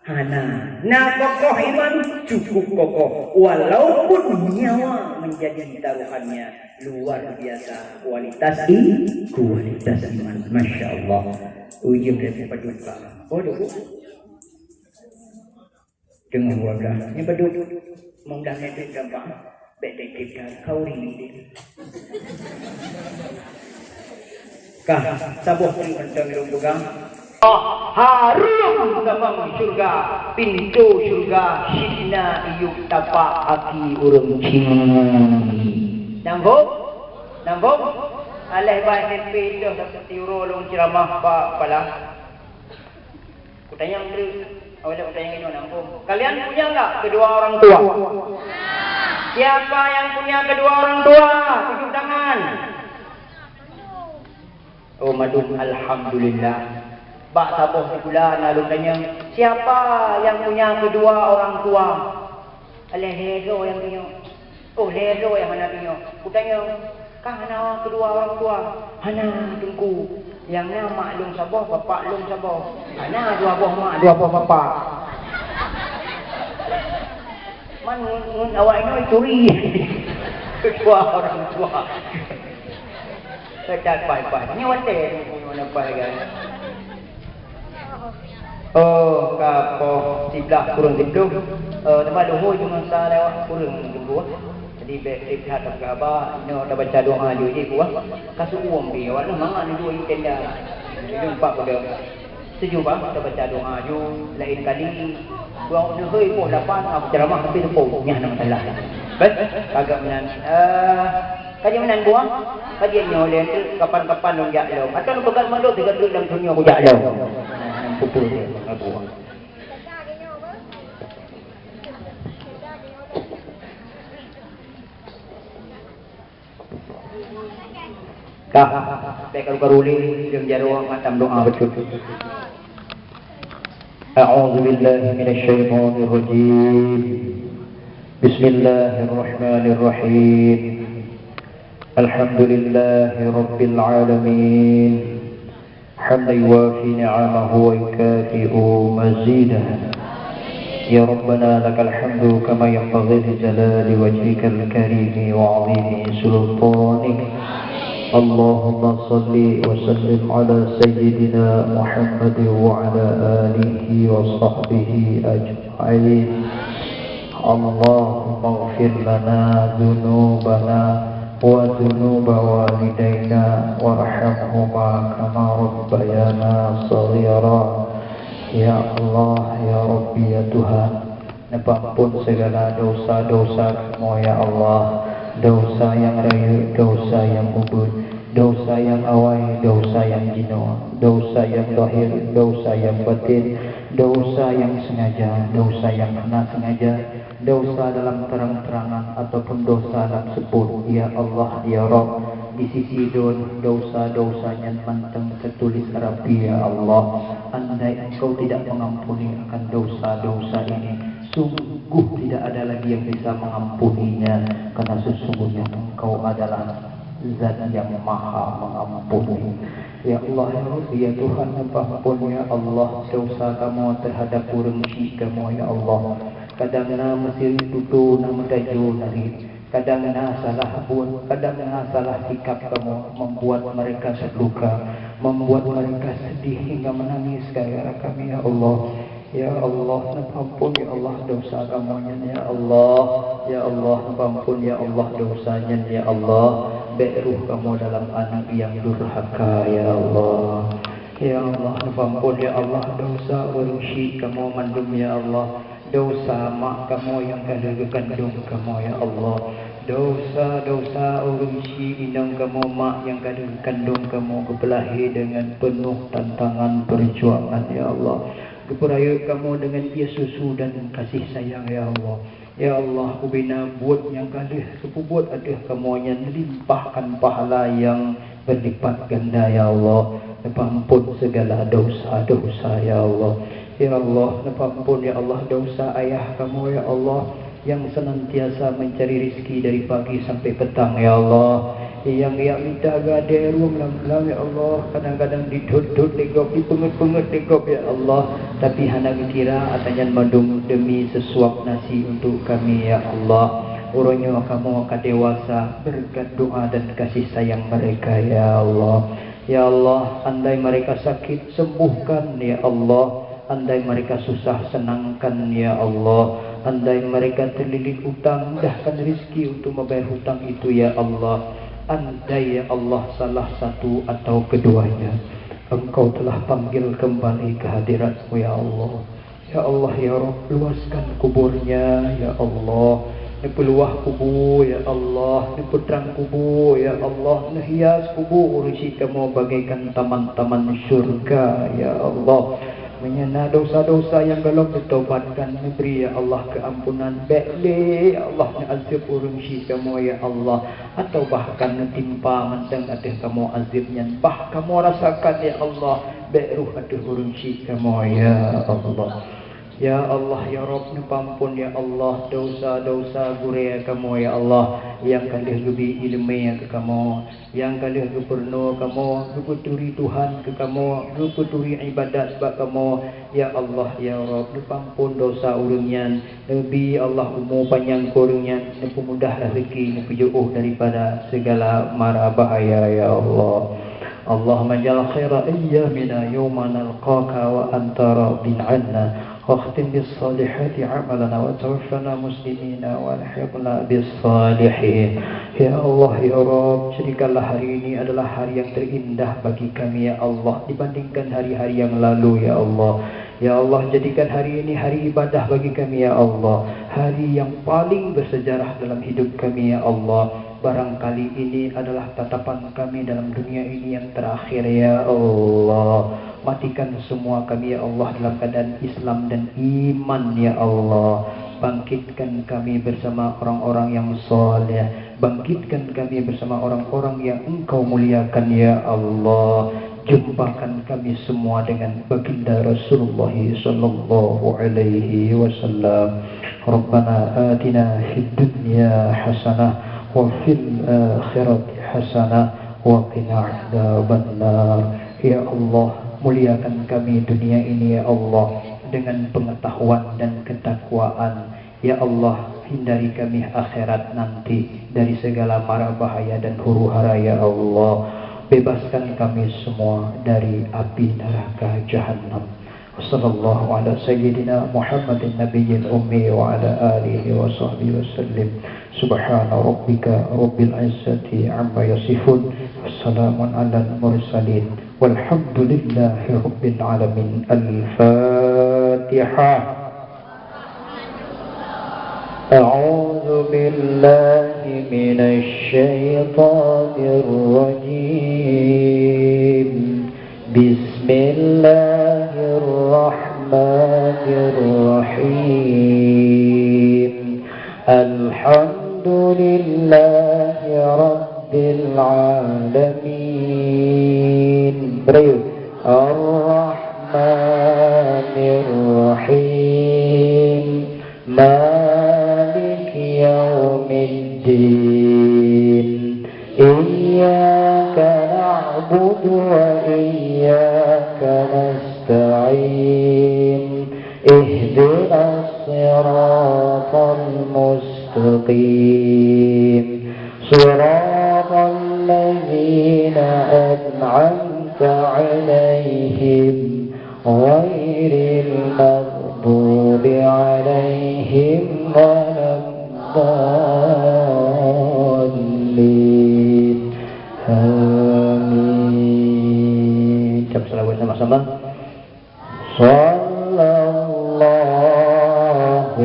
Hana. Na kokoh iman? Cukup kokoh. Walaupun nyawa menjadi taruhannya, luar biasa kualitas i-, kualitas iman. Masya Allah. Ujung dari paduka. Bodoh. Teungoh dua blah. Nyan padub. Mudah-mudahan nyan gampang. Bék dikit ka kauri. Kah, saboh pih mantong lôn peugah. Hareuem geumang syeuruga, pintoe syeuruga, sidina iyup tapak aki ureuëng Cina. Nanggung? Nanggung? Alah bak S M P teuh dapat tiuroe lôn ceuramah bak kepala. Kutanyong treuk, awai lé kutanyong inoe nangkong. Kalian punya nggak kedua orang tua? Siapa yang punya kedua orang tua? Tunjuk tangan. Oh, mandum alhamdulillah. Bak saboh sikula na lôn tanyong, "Siapa yang punya kedua orang tua?" Lhèe-lhèe droe nyang tanyong. Oh, lhèe droe nyang hana tanyong. Kutanyong, "Kah na kedua orang tua?" "Hana, Teungku. Nyang na mak lôn saboh, bapak lôn saboh. Hana dua boh mak, dua boh bapak." Man ngon, ngon awak nyoe turi. Kedua orang tua. Keucat pai-pai. Nyoe watèe nyoe pai kan. Oh, ka poh siblaih kureueng siploh. Eh, teuma luhôi cuma sa lewat kureueng siploh. Jadi bèk trép that lam keuhaba, inoe tabaca doa ju jih buah. Ka seuuem pih awak nyoe mangat neujok i tenda. Jumpa pada. Setuju bah, tabaca doa ju laén kali. Buah neuhôi poh lapan, ah, ceramah tapi teupeu. Nyan na masalah. Kan? Agak meunan. Eh, Ka jeuet meunan buah, ka jeuet nyoe lé, kapan-kapan lôn jak lom. Atawa lôn peugah mandum sigoe treuk lam donya kujak lom. Pupuk dia, buah. Dah, bèk karu-karu lé, jeuem jaroe mata doa beutôi. أعوذ بالله من الشيطان الرجيم. بسم الله الرحمن الرحيم. الحمد لله رب العالمين. حمدا يوافي نعمه ويكافئ مزيده. يا ربنا لك الحمد كما ينبغي لجلال وجهك الكريم وعظيم سلطانك. اللهم صل وسلم على سيدنا محمد وعلى آله وصحبه أجمعين. اللهم اغفر لنا ذنوبنا وذنوب والدينا وارحمهما كما ربيانا صغيرا. Ya Allah, ya Rabbi, ya Tuhan, neupeuamphon segala dosa-dosa kamoe, ya Allah. Dosa nyang rayeuk, dosa nyang ubit, dosa nyang awai, dosa nyang jinoe, dosa nyang zahir, dosa nyang batin, dosa nyang sengaja, dosa nyang hana sengaja, dosa dalam terang-terangan ataupun dosa lam seupôt, ya Allah, ya Rabb, di sisi Lôn, dosa-dosa nyan mantong teutuléh rapi, ya Allah. Andai Engkau tidak mengampuni akan dosa-dosa ini, sungguh tidak ada lagi yang bisa mengampuninya, karena sesungguhnya Engkau adalah Zat yang Maha Mengampuni. Ya Allah, ya Rabbi, ya Tuhan, neupeuamphon, ya Allah, dosa kamoe terhadap ureueng syik kamoe, ya Allah. Kadang na meusireuk tutoe, na meudajoe narit, kadang na salah buet, kadang na salah sikap kamoe membuat mereka terluka, membuat mereka sedih hingga menangis gara-gara kami, ya Allah. Ya Allah, neupeuamphon, ya Allah, dosa kamoe nyan, ya Allah. Ya Allah, neupeuamphon, ya Allah, dosa nyan, ya Allah. Bèk roh kamoe dalam aneuk nyang durhaka, ya Allah. Ya Allah, neupeuamphon, ya Allah, dosa ureueng syik kamoe mandum, ya Allah. Dosa mak kamoe nyang ka lheueh geukandong kamoe, ya Allah. Dosa-dosa ureueng syik inong kamoe, mak nyang ka lheueh geukandong kamoe, geupeulahé deungon peunoh tantangan peujuangan, ya Allah. Geupeurayeuk kamoe deungon ié susu dan kasih sayang, ya Allah. Ya Allah, ubena buet nyang ka lheueh geupeubuet ateueh kamoe nyan limpahkan pahala nyang berlipat ganda, ya Allah. Neupeuamphon segala dosa-dosa, ya Allah. Ya Allah, neupeuamphon, ya Allah, dosa ayah kamoe, ya Allah, nyang senantiasa mencari rezeki dari pagi sampai petang, ya Allah. Nyang geujak mita geuade rueng lam-lam, ya Allah, kadang-kadang didhot-dhot lé gob, dipeungeut-peungeut lé gob, ya Allah, tapi hana geukira atra nyan mandum demi seusuab nasi untuk kami, ya Allah. Uroe nyoe kamoe ka dewasa berkat doa dan kasih sayang mereka, ya Allah. Ya Allah, andai mereka sakit, sembuhkan, ya Allah. Andai mereka susah, senangkan, ya Allah. Andai mereka terlilit utang, mudahkan rezeki untuk membayar hutang itu, ya Allah. Andai, ya Allah, salah satu atau keduanya Engkau telah panggil kembali ke hadirat-Mu, ya Allah. Ya Allah, ya Rabb, luaskan kuburnya, ya Allah. Neupeuluah kubu, ya Allah. Neupeutrang kubu, ya Allah. Neuhias kubu ureueng syik kamoe bagaikan taman-taman syurga, ya Allah. Meunyoe na desya-desya nyang gohlom neutobatkan, neubri, ya Allah, keuampunan, bék lé, ya Allah, neuazeueb ureuëng syik kamoe, ya Allah, atawa bahkan neutimpa mantong ateueh kamoe azeueb nyan, bah kamoe rasakan, ya Allah, bék rhoh ateueh ureuëng syik kamoe, ya Allah. Ya Allah, ya Rabb, neupeuamphon, ya Allah, desya-desya gurée kamoe, ya Allah, nyang ka lheueh geubri iéleumé keu kamoe, nyang ka lheueh geupurunoe kamoe, geupeuturi Tuhan keu kamoe, geupeuturi iébadat bak kamoe. Ya Allah, ya Rabb, neupeuamphon desya ureuëng nyan, neubri, ya Allah, umu panyang keu ureuëng nyan, neupeumudah raseuki, neupeujiôh daripada sigala mara bahaya, ya Allah. Allahumma ja'al khaira ayyamina yauma nalqaka wa anta radin 'anna, wakhtim bis salihati a'malana, wa tawaffana muslimina, wa alhiqna bis salihin. Ya Allah, ya Rabb, jadikanlah hari ini adalah hari yang terindah bagi kami, ya Allah, dibandingkan hari-hari yang lalu, ya Allah. Ya Allah, jadikan hari ini hari ibadah bagi kami, ya Allah, hari yang paling bersejarah dalam hidup kami, ya Allah. Barangkali ini adalah tatapan kami dalam dunia ini yang terakhir, ya Allah. Matikan semua kami, ya Allah, dalam keadaan Islam dan iman, ya Allah. Bangkitkan kami bersama orang-orang yang saleh. Bangkitkan kami bersama orang-orang yang Engkau muliakan, ya Allah. Jumpakan kami semua dengan Baginda Rasulullah sallallahu alaihi wasallam. Rabbana atina fid dunya hasanah wa fil akhirati hasanah wa qina adzabannar. Ya Allah, muliakan kami dunia ini, ya Allah, dengan pengetahuan dan ketakwaan. Ya Allah, hindari kami akhirat nanti dari segala mara bahaya dan huru-hara, ya Allah. Bebaskan kami semua dari api neraka jahannam. Wa sallallahu ala sayyidina Muhammadin nabiyil ummi wa ala alihi wa sahbihi wa sallim. Subhana rabbika rabbil izzati amma yasifun. Wassalamun alal mursalin. Walhamdulillahi rabbil alamin. Al-Fatihah. أعوذ بالله من الشيطان الرجيم. بسم الله الرحمن الرحيم. الحمد لله رب العالمين. Beri. الرحمن الرحيم. مالك يوم الدين. إياك نعبد وإياك نستعين. اهدنا الصراط المستقيم. صراط الذين أنعمت عليهم غير المغضوب عليهم ولا الضالين. آمين. Ucap salawat sama-sama. Sallallahu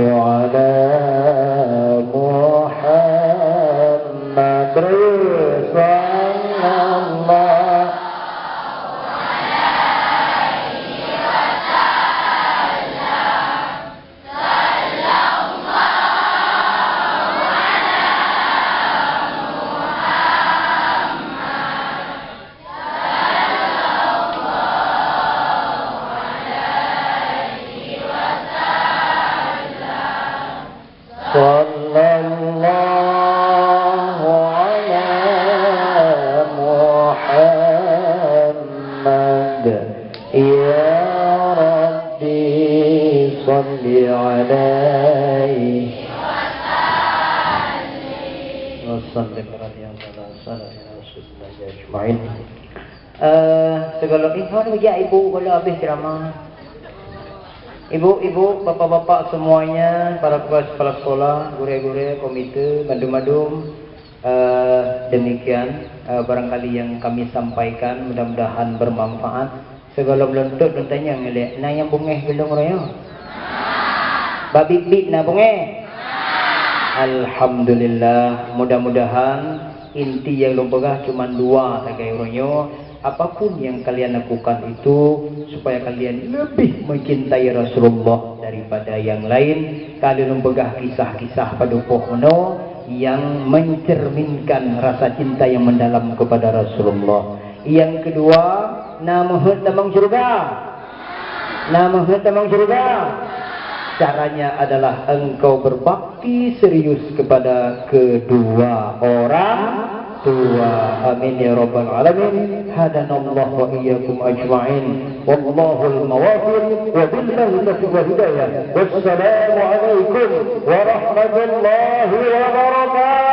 ala Muhammad. Sallallahu Sallallahu ala Muhammad. Ya Rabbi, salli alaihi wa sallim. Radhiyallahu ta'ala anhu. Ajmain. Eh, segala, eh, mana bijak ibu kalau habis ceramah? Ibu-ibu, bapak-bapak semuanya, para kepala, kepala sekolah, gurée-gurée, komite, madum-madum, eh, demikian, eh, barangkali yang kami sampaikan, mudah-mudahan bermanfaat. Sigohlom lôn tôb lôn tanyong ilée, na nyang beungéh keu lôn uroe nyoe? Babit-bit na beungéh? Alhamdulillah, mudah-mudahan Inti nyang lôn peugah cuma dua sagai uroe nyoe, apapun yang kalian lakukan itu supaya kalian lebih mencintai Rasulullah daripada yang lain. Ka lôn peugah kisah-kisah padub poh meunoe yang mencerminkan rasa cinta yang mendalam kepada Rasulullah. Yang kedua, na meuheuet tamong syurga. Na meuheuet tamong syurga. Caranya adalah engkau berbakti serius kepada kedua orang tua. Amin ya rabbal alamin. Hadanallahu wa iyyakum ajma'in. Wallahul muwaffiq wa billahi taufiq wal hidayah. Wassalamualaikum warahmatullahi wabarakatuh.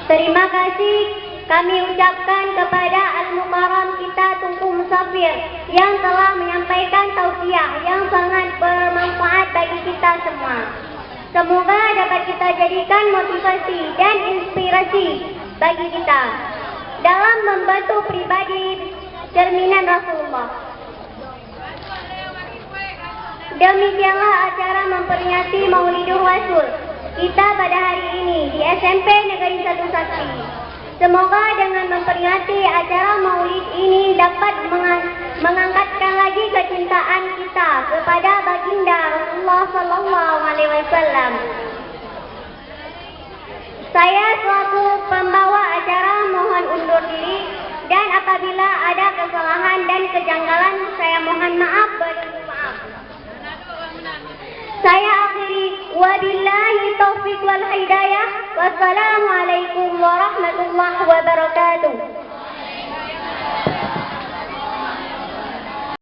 Terima kasih kami ucapkan kepada Al-Mukarram kita Teungku Musafir yang telah menyampaikan tausiah yang sangat bermanfaat bagi kita semua. Semoga dapat kita jadikan motivasi dan inspirasi bagi kita dalam membentuk pribadi cerminan Rasulullah. Demikianlah acara memperingati Maulidur Rasul kita pada hari ini di S M P Negeri Satu Sakti. Semoga dengan memperingati acara Maulid ini dapat menga-, mengangkatkan lagi kecintaan kita kepada Baginda Rasulullah sallallahu alaihi wasallam. Saya selaku pembawa acara mohon undur diri, dan apabila ada kesalahan dan kejanggalan, saya mohon maaf beribu maaf. Saya akhiri, wabillahi taufiq wal hidayah. Wassalamualaikum warahmatullahi wabarakatuh.